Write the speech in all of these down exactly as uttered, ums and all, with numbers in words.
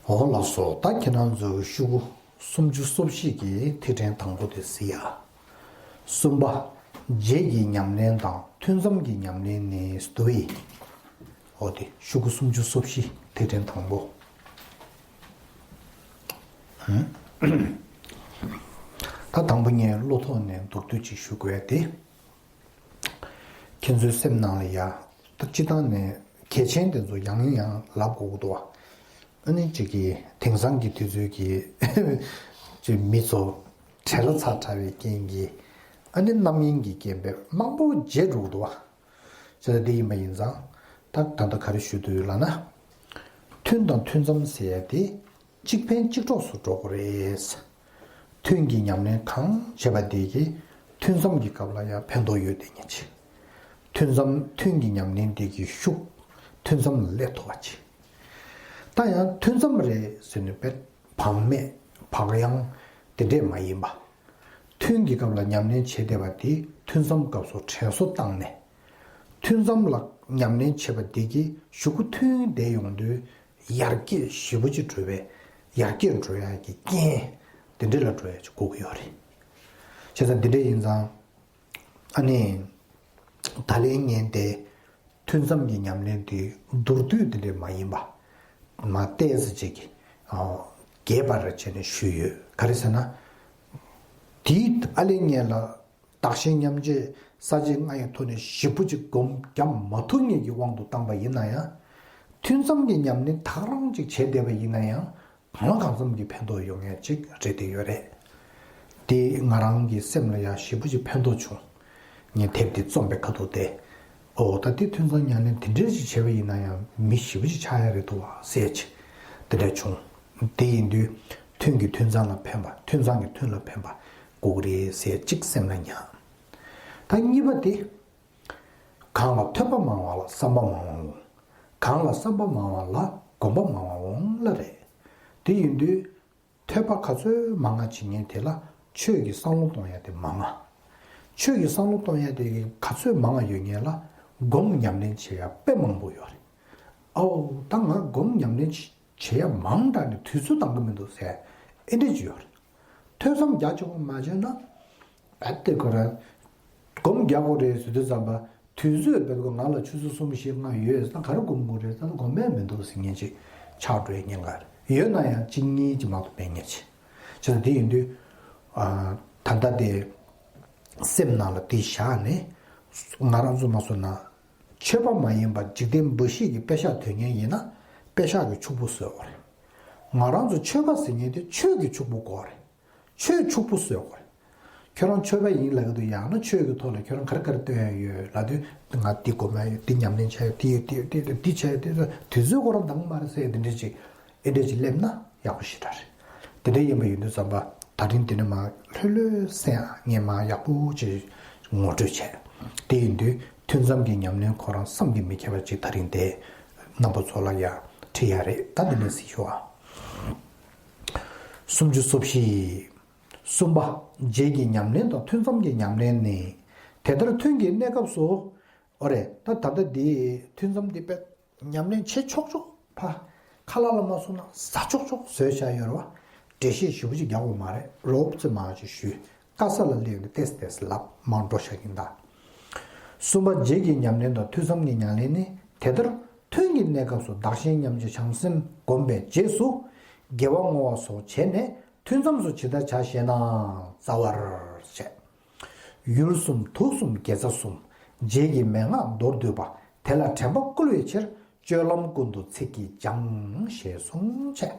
འོ་ལགས་སོ། ད་ཁྱེད་རང་ཚོ་ཤོག་གུ་སུམ་ཅུ་སོ་བཞི་གི་ཐིག་ཕྲེང་དང་པོ་དེ་གཟིགས་ཡ། གསུམ་པ། རྗེས་ཀྱི་ཉམས་ལེན་དང་ཐུན་མཚམས་ཀྱི་ཉམས་ལེན་ནི་སྟོ་ཡི། འོ་དེ་ཤོག་གུ་སུམ་ཅུ་སོ་བཞི་ཐིག་ཕྲེང་དང་པོ། ད་དང་པོ་ངས་བློ་ཐོག་ནས་མདོར་བསྡུས་ཅིག་ཞུ་དགོས་ཏེ། ཁྱེད་ཚོའི་སེམས་ནང་ལ་ཡ། ད་སྤྱི་བཏང་ནས་གལ་ཆེན་དེ་ཚོ་ཡང་ཡང་ལབ་དགོས་ཀྱི་འདུག་བ། ཨ་ནི་གཅིག་གིས་དེང་སང་གི་དུས་ཚོད་ཀྱི་ཅིག་མི་ཚོ་བྲེལ་ཚ་དྲགས་པའི་རྐྱེན་གྱིས། ཨ་ནི་རྣམ་གཡེང་གི་རྐྱེན་པས་མང་པོ་བརྗེད་འགྲོ་གི་འདུག་བ། བྱས་ཙང་འདི་ཡིན་པ་ཡིན་ཙང་། ད་ད་ལྟ་ག་རེ་ཞུ་འདོད་ཡོད་ལབ་ན། ཐུན་དང་ཐུན་མཚམས་ཟེར་ཡ་དེ་གཅིག་ཕན་གཅིག་གྲོགས་སུ་འགྲོ་དགོས་རེད། ཐུན་གྱི་ཉམས་ལེན་གང་བྱེད་པ་དེ་གིས་ཐུན་མཚམས་ཀྱི་སྐབས་ལ་ཡང་ཕན་ཐོགས་ཡོད་དེ་ཉིད་ཅིག་ཐུན་མཚམས་ཐུན་གྱི་ཉམས་ལེན་དེ་གི་ཤུགས་ཐུན་མཚམས་ལ་སླེབས་ཐུབ་པ་ཅིག་ད་ཡང་ཐུན་མཚམས་རེད་ཟེར་ནས་དཔེ་བག་མེད་བག་ཡངས་དེ་འདྲས་མ་ཡིན་པ། ཐུན་གྱི་སྐབས་ལ་ཉམས་ལེན་བྱེད་བསྡད་པ་དེ་ཐུན་མཚམས་སྐབས་སུ་དྲན་གསོ་བཏང་ནས། ཐུན་མཚམས་ལ་ཉམས་ལེན་བྱེད་པ་དེ་གིས་གཞུག་གུ་ཐུན་བསྡད་ཡོང་དུས་ཡར་རྒྱས་ཞེ་པོ་ཅིག་འགྲོ་བའི་ཡར་རྒྱས་འགྲོ་ཡག་གི་རྐྱེན་དེ་འདྲ་ལ་འགྲོ་ཡག་ཅིག་དགོས་ཀྱི་ཡོད་རེད། བྱས་ཙང་འདི་འདྲ་ཡིན་ཙང་། ཨ་ནི། ད་ལན་ངས་དེ་ཐུན་མཚམས་ཀྱི་ཉམས་ལེན་དེ་མདོར་བསྡུས་དེ་འདྲ་མ་ཡིན་པ། མ་ཏོག་ཙམ་ཅིག་གི་རྒྱས་པར་བྱས་ནས་ཞུས་ཡོད། ག་རེ་ཟེར་ན། དེའི་ཨ་ལས་ངས་ལ། བདག་གཞན་མཉམ་བརྗེ་ས་བཅད་ལྔ་ཡི་ཐོག་ནས་ཞེ་པོ་ཅིག་སྒོམ་རྒྱག་མ་ཐུབ་ངེས་ཀྱི་དབང་དུ་བཏང་པ་ཡིན་ན་ཡང་། ཐུན་མཚམས་ཀྱི་ཉམས་ལེན་ཐག་རང་ཅིག་བྱས་བསྡད་པ་ཡིན་ན་ཡང་། གང་ལ་གང་འཚམ་གྱི་ཕན་ཐོགས་ཡོང་ངེས་ཅིག་རེད་དེ་ཡོད་རེད། དེ་ང་རང་གི་སེམས་ལ་ཡང་ཞེ་པོ་ཅིག་ཕན་ཐོགས་བྱུང་། ངས་དེབ་དེ་རྩོམ་པའི་ཁ་ཐུག་དེ། ཨོ་ད་དེ་ཐུན་མཚམས་ཉམས་ལེན་དེ་འདྲས་ཅིག་བྱས་པ་ཡིན་ན་ཡང་མི་ཞེ་པོ་ཅིག་ཆགས་ཡ་རེད་འདུག་བ་ཟེར་ཅིག་དེ་འདྲས་བྱུང་། དེ་ཡིན་དུས་ཐུན་གྱི་ཐུན་མཚམས་ལ་ཕན་པ་ཐུན་མཚམས་ཀྱི་ཐུན་ལ་ཕན་པ་དགོས་ཀྱི་རེད་ཟེར་ཅིག་སེམས་ལ་ཉར། ད་གཉིས་པ་དེ། གང་ལ་ཐོས་པ་མང་བ་ལ་བསམ་པ་མང་བ་འོང་། གང་ལ་བསམ་པ་མང་བ་ལ་སྒོམ་པ་མང་བ་འོང་ལ་རེད། དེ་ཡིན་དུས། ཐོས་པ་ག་ཚོད་མང་ང་བྱེད་མཁན་དེ་ལ་ཆོས་ཀྱི་བསམ་བློ་གཏོང་ཡ་དེ་མང་ང་། ཆོས་ཀྱི་བསམ་བློ་གཏོང་ཡ་དེ་ག་ཚོད་མང་ང་ཡོད་མཁན་ལ་སྒོམ་ཉམས་ལེན་བྱེད་ཡ་དཔེ་མང་པོ་ཡོད་རེད། ཨའོ་ད་ང་སྒོམ་ཉམས་ལེན་བྱེད་ཡ་མང་དྲགས་ནས་དུས་ཚོད་འདང་གི་མི་འདུག་ཟེར་ཨེ་འདྲས་ཅིག་ཡོད་རེད། ཐོས་བསམ་རྒྱ་ཆེ་བོ་མ་བྱས་ན། རྦད་དེ་ཁོ་རང་སྒོམ་རྒྱག་དགོས་རེད་ཟེར་དུས་ཙམ་པ་དུས་ཚོད་རྦད་དེ་ང་ལ་ཆུ་ཚོད་གསུམ་བཞི་ལྔ་ཡོད་ཟེར་ན་ག་རེ་སྒོམ་དགོས་རེད་ཟེར་ན་སྒོམ་མེད་མི་འདུག་ཟེར་མཁན་ཅིག་ཆགས་འགྲོ་ཡ་ཉེན་ཁ་རེད། ཡོད་ན་ཡང་གཅིག་གཉིས་ཅིག་མ་གཏོགས་མེད་མཁན་ཅིག་བྱས་ཙང་དེ་ཡིན་དུས། ཨ། ད་ལྟ་དེ་སེམས་ནང་ལ་དེ་བཞག་ནས་ང་རང་ཚོ་མ་སོང་ན། ཆོས་པ་མ་ཡིན་པ་འཇིག་རྟེན་འབའ་ཞིག་གི་དཔེ་ཤག་འདོན་མཁན་ཡིན་ན་དཔེ་ཤག་གི་ཕྱུག་པོ་བཟོས་པ་རེད། ང་རང་ཚོ་ཆོས་པ་ཟེར་མཁན་དེ་ཆོས་ཀྱི་ཕྱུག་པོ་དགོས་རེད། ཆོས་ཕྱུག་པོ་བཟོས་དགོས་རེད། ཁྱོད་རང་ཆོས་པ་ཡིན་ལབ་ཀྱི་འདུག་ཡང་ན་ཆོས་ཀྱི་ཐོག་ལ་ཁྱོད་རང་ག་རེ་ག་རེ་སྟོན་ཡ་ཡོད་ལབ་དུས་ང་འདི་སྒོམ་ཡ་ཡོད་འདི་ཉམས་ལེན་བྱ་ཡ་འདི་ཡོད་འདི་ཡོད་འདི་ཡོད་འདི་བྱ་ཡ་འདི་ཡོད་དུས་ཚོད་ཁོ་རང་འདང་མ་རེད་ཟེར་ཡ་འདི་འདྲས་ཅིག་ཨེ་འདྲས་ཅིག་སླེབས་ན་ཡག་པོ་ཞེ་དྲག་རེད། དེ་འདྲ་ཡིན་པ་ཡིན་དུས་ཙམ་པ་ད་རིང་འདི་ནས་མར་ལྷོད་ལྷོད་སེང་ངས་མར་ཡག་པོ་ཅིག་ངོ་སྤྲོད་བྱས། དེ་ཡིན་དུས་ཐུན་མཚམས་ཀྱི་ཉམས་ལེན་ཁོ་རང་བསམ་གྱིས་མི་ཁྱབ་པ་ཅིག་ད་རིང་དེ་རྣམ་པ་ཚོ་ལ་ཡང་ཁྲིད་ཡ་རེད། ད་འདི་ནས་གཟིགས་ཤོག་ཨ། སུམ་ཅུ་སོ་བཞི། གསུམ་པ། རྗེས་ཀྱི་ཉམས་ལེན་དང་ཐུན་མཚམས་ཀྱི་ཉམས་ལེན་ནི། དེ་ལྟར་ཐུན་གྱི་གནས་སྐབས་སུ། ཨོ་རེད། ད་ད་ལྟ་འདི་ཐུན་མཚམས་འདི་དཔེ་ཉམས་ལེན་བྱེད་ཆོག་ཆོག་ཕ། ཁ་ལག་ལ་མ་སོང་ན་ཟ་ཆོག་ཆོག་བཟོས་བཞག་ཡོད་རེད་བ། འགྲེལ་བཤད་ཞེ་པོ་ཅིག་རྒྱག་དགོས་མ་རེད། རོབ་ཙམ་མང་ཅིག་ཞུས། དཀའ་ས་ལ་སླེབས་ནས་ཏེས་ཏེས་ལབ་མང་འགྲོ་བཞག་གིན་གདའ། གསུམ་པ། རྗེས་ཀྱི་ཉམས་ལེན་དང་ཐུན་མཚམས་ཀྱི་ཉམས་ལེན་ནི། དེ་ལྟར་ཐུན་གྱི་གནས་སྐབས་སུ་བདག་གཞན་མཉམ་བརྗེ་བྱང་སེམས་བསྒོམས་པའི་རྗེས་སུ། དགེ་བ་བསྔོ་བ་སོགས་བྱས་ནས་ཐུན་མཚམས་སུ་ཇི་ལྟར་བྱ་ཞེ་ན། རྩ་བར་བྱས། ཡུལ་གསུམ་དུག་གསུམ་དགེ་རྩ་གསུམ། རྗེས་ཀྱི་མན་ངག་མདོར་བསྡུས་པ། དེ་ལ་དྲན་པ་བསྐུལ་བའི་ཕྱིར། སྤྱོད་ལམ་ཀུན་ཏུ་ཚིག་གིས་སྦྱངས། ཞེས་གསུངས་བྱས།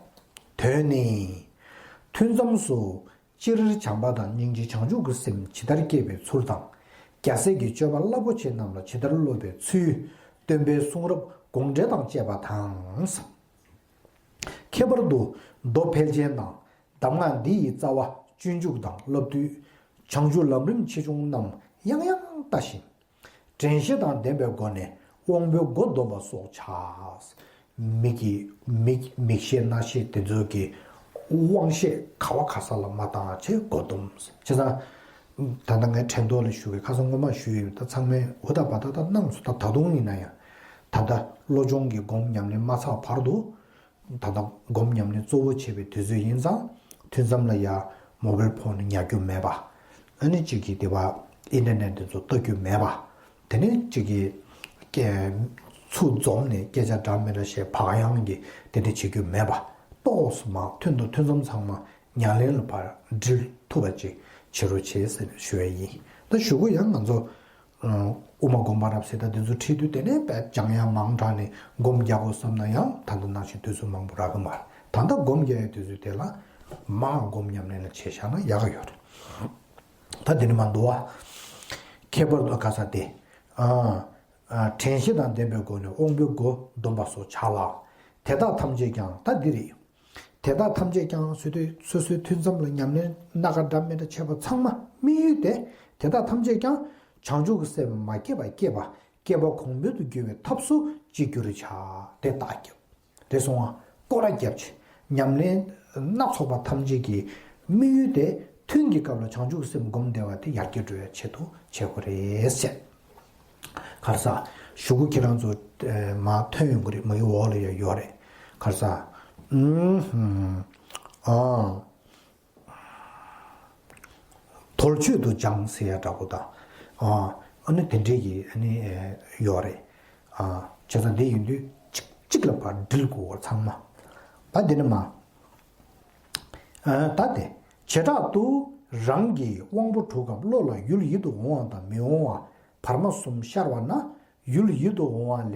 དོན་ནི། ཐུན་མཚམས་སུ། སྤྱིར་བྱམས་པ་དང་སྙིང་རྗེ་བྱང་ཆུབ་ཀྱི་སེམས་ཇི་ལྟར་བསྐྱེད་པའི་ཚུལ་དང་། རྒྱལ་སྲས་ཀྱི་སྤྱོད་པ་རླབས་པོ་ཆེ་རྣམས་ལ་ཇི་ལྟར་སློབ་པའི་ཚུལ། སྟོན་པའི་གསུང་རབ་དགོངས་འགྲེལ་དང་བཅས་པ་དང་། ཁྱད་པར་དུ་མདོ་ཕལ་ཆེན་དང་། གདམས་ངག་འདི་ཡི་རྩ་བ་སྤྱོད་འཇུག་དང་བསླབ་བཏུས། བྱང་ཆུབ་ལམ་རིམ་ཆེ་ཆུང་རྣམས་ཡང་ཡང་བལྟ་ཞིང་། དྲན་ཤེས་དང་ལྡན་པའི་སྒོ་ནས་དབང་པོའི་སྒོ་སྡོམ་པ་སོགས་བྱ། མིག་གི་མིག་མིག་ཤེས་རྣ་ཤེས་དེ་ཚོ་གི་དབང་ཤེད་ག་བ་ག་ས་ལ་མ་བཏང་བྱས་སྒོ་སྡོམ། བྱས་ཙང་། ད་ལྟ་ངས་ཕྲན་ཐོག་ལ་ཞུ་བའི་ཁ་སང་སྔོན་མ་ཞུས་ཡོད། ད་ཚང་མས་འུ་ད་བ་ད་ད་གནང་སོང་། ད་ད་དུང་ཡིན་ན་ཡང་། ད་ལྟ་བློ་སྦྱོང་གི་སྒོམ་ཉམས་ལེན་མ་ཚར་བར་དུ། ད་ལྟ་སྒོམ་ཉམས་ལེན་གཙོ་བོ་བྱེད་པའི་དུས་ཚོད་ཡིན་ཙང་། ཐུན་མཚམས་ལ་ཡ་མོ་བེལ་ཕོན་ཉར་རྒྱུ་མེད་པ། ཨ་ནི་གཅིག་གིས་དེ་བ་ཨིན་ཊར་ནེཊ་དེ་ཚོ་ལྟ་རྒྱུ་མེད་པ། དེ་ནས་གཅིག་གིས་སྐད་ཚུར་འཛོམས་ནས་སྐད་ཆ་འདྲ་མི་འདྲ་བཤད་བག་ཡངས་ཀྱིས་དེ་འདྲ་བྱེད་རྒྱུ་མེད་པ། ཏོག་ཙམ་མ་ཐུན་དང་ཐུན་མཚམས་ཚང་མ་ཉམས་ལེན་ལ་ཕར་སྒྲིལ་ཐུབ་པ་ཅིག་བྱེད་རོགས་བྱེད་ཟེར་ནས་ཞུ་ཡ་ཡིན། ད་གཞུག་གུ་ཡང་ང་ཚོ་དབུ་མ་སྒོམ་པ་རབ་གསལ་དང་དེ་ཚོ་ཁྲིད་དུས་དེ་ནས་དཔེ་སྦྱང་ཡ་མང་དྲགས་ནས་སྒོམ་རྒྱག་དགོས་བསམ་ན་ཡང་ད་ལྟ་ནང་བཞིན་དུས་ཚོད་མང་པོ་རག་གི་མ་རེད། ད་ལྟ་སྒོམ་རྒྱག་ཡའི་དུས་ཚོད་དེ་ལ་མར་སྒོམ་ཉམས་ལེན་ལ་བྱས་བཞག་ན་ཡག་ག་ཡོད་རེད། ད་དེ་ནི་མ་འདུག་བ། ཁྱད་པར་དུ་ག་ས་དེ། ཨ། ཨ། དྲན་ཤེས་དང་ལྡན་པའི་སྒོ་ནས་དབང་པོའི་སྒོ་སྡོམ་པ་སོགས་བྱ་ལ། དེ་དག་ཐམས་ཅད་ཀྱང་ད་འདི་རེད། དེ་དག་ཐམས་ཅད་ཀྱང་ཟེར་དུས་སོ་སོའི་ཐུན་མཚམས་ལ་ཉམས་ལེན་སྣ་ཁ་འདྲ་མི་འདྲ་བྱས་པ་ཚང་མ་དམིགས་ཡུལ་དེ། དེ་དག་ཐམས་ཅད་ཀྱང་བྱང་ཆུབ་ཀྱི་སེམས་མ་སྐྱེས་པ་སྐྱེས་པ། སྐྱེས་པ་གོང་འཕེལ་དུ་འགྱུར་བའི་ཐབས་སུ་ཅིས་འགྱུར་བར་བྱ། དེ་རྟགས་ཀྱི། དེ་སོང་བ་སྐོར་ར་རྒྱབ་ཆེ། ཉམས་ལེན་སྣ་ཚོགས་པ་ཐམས་ཅད་ཀྱི་དམིགས་ཡུལ་དེ་ཐུན་གྱི་སྐབས་ལ་བྱང་ཆུབ་སེམས་སྒོམ་བདེ་བ་དེ་ཡར་རྒྱས་འགྲོ་བའི་ཆེད་དུ་བྱེད་དགོས་རེད་ཟེར། ག་རེ་ཟ། གཞུག་གུ་ཁྱེད་རང་ཚོ་མར་ཐོན་ཡོང་གི་རེད། མ་གི་འོག་ལ་ཡང་ཡོད་རེད། ག་རེ་ཟ། ཨུམ་ཧུམ། ཨ། དོལ་ཆོས་དུ་སྦྱང་ཟེར་ཡ་འདྲ་པོ་དང་། ཨ། ཨ་ནི་དེ་འདྲས་ཀྱི་ཨ་ནི་ཡོད་རེད། ཨ། བྱས་ཙང་འདི་ཡིན་དུས་གཅིག་གཅིག་ལ་ཕར་འདྲིལ་དགོས་པ་ཚང་མ། ད་འདི་ནི་མ། ཨ། ད་དེ་བྱེ་བྲག་ཏུ་རང་གི་དབང་པོ་དྲུག་གམ་བློ་ལ་ཡུལ་ཡིད་དུ་འོང་བ་དང་མི་འོང་བ་བར་མ་གསུམ་ཤར་བ་ན་ཡུལ་ཡིད་དུ་འོང་བ་ལས།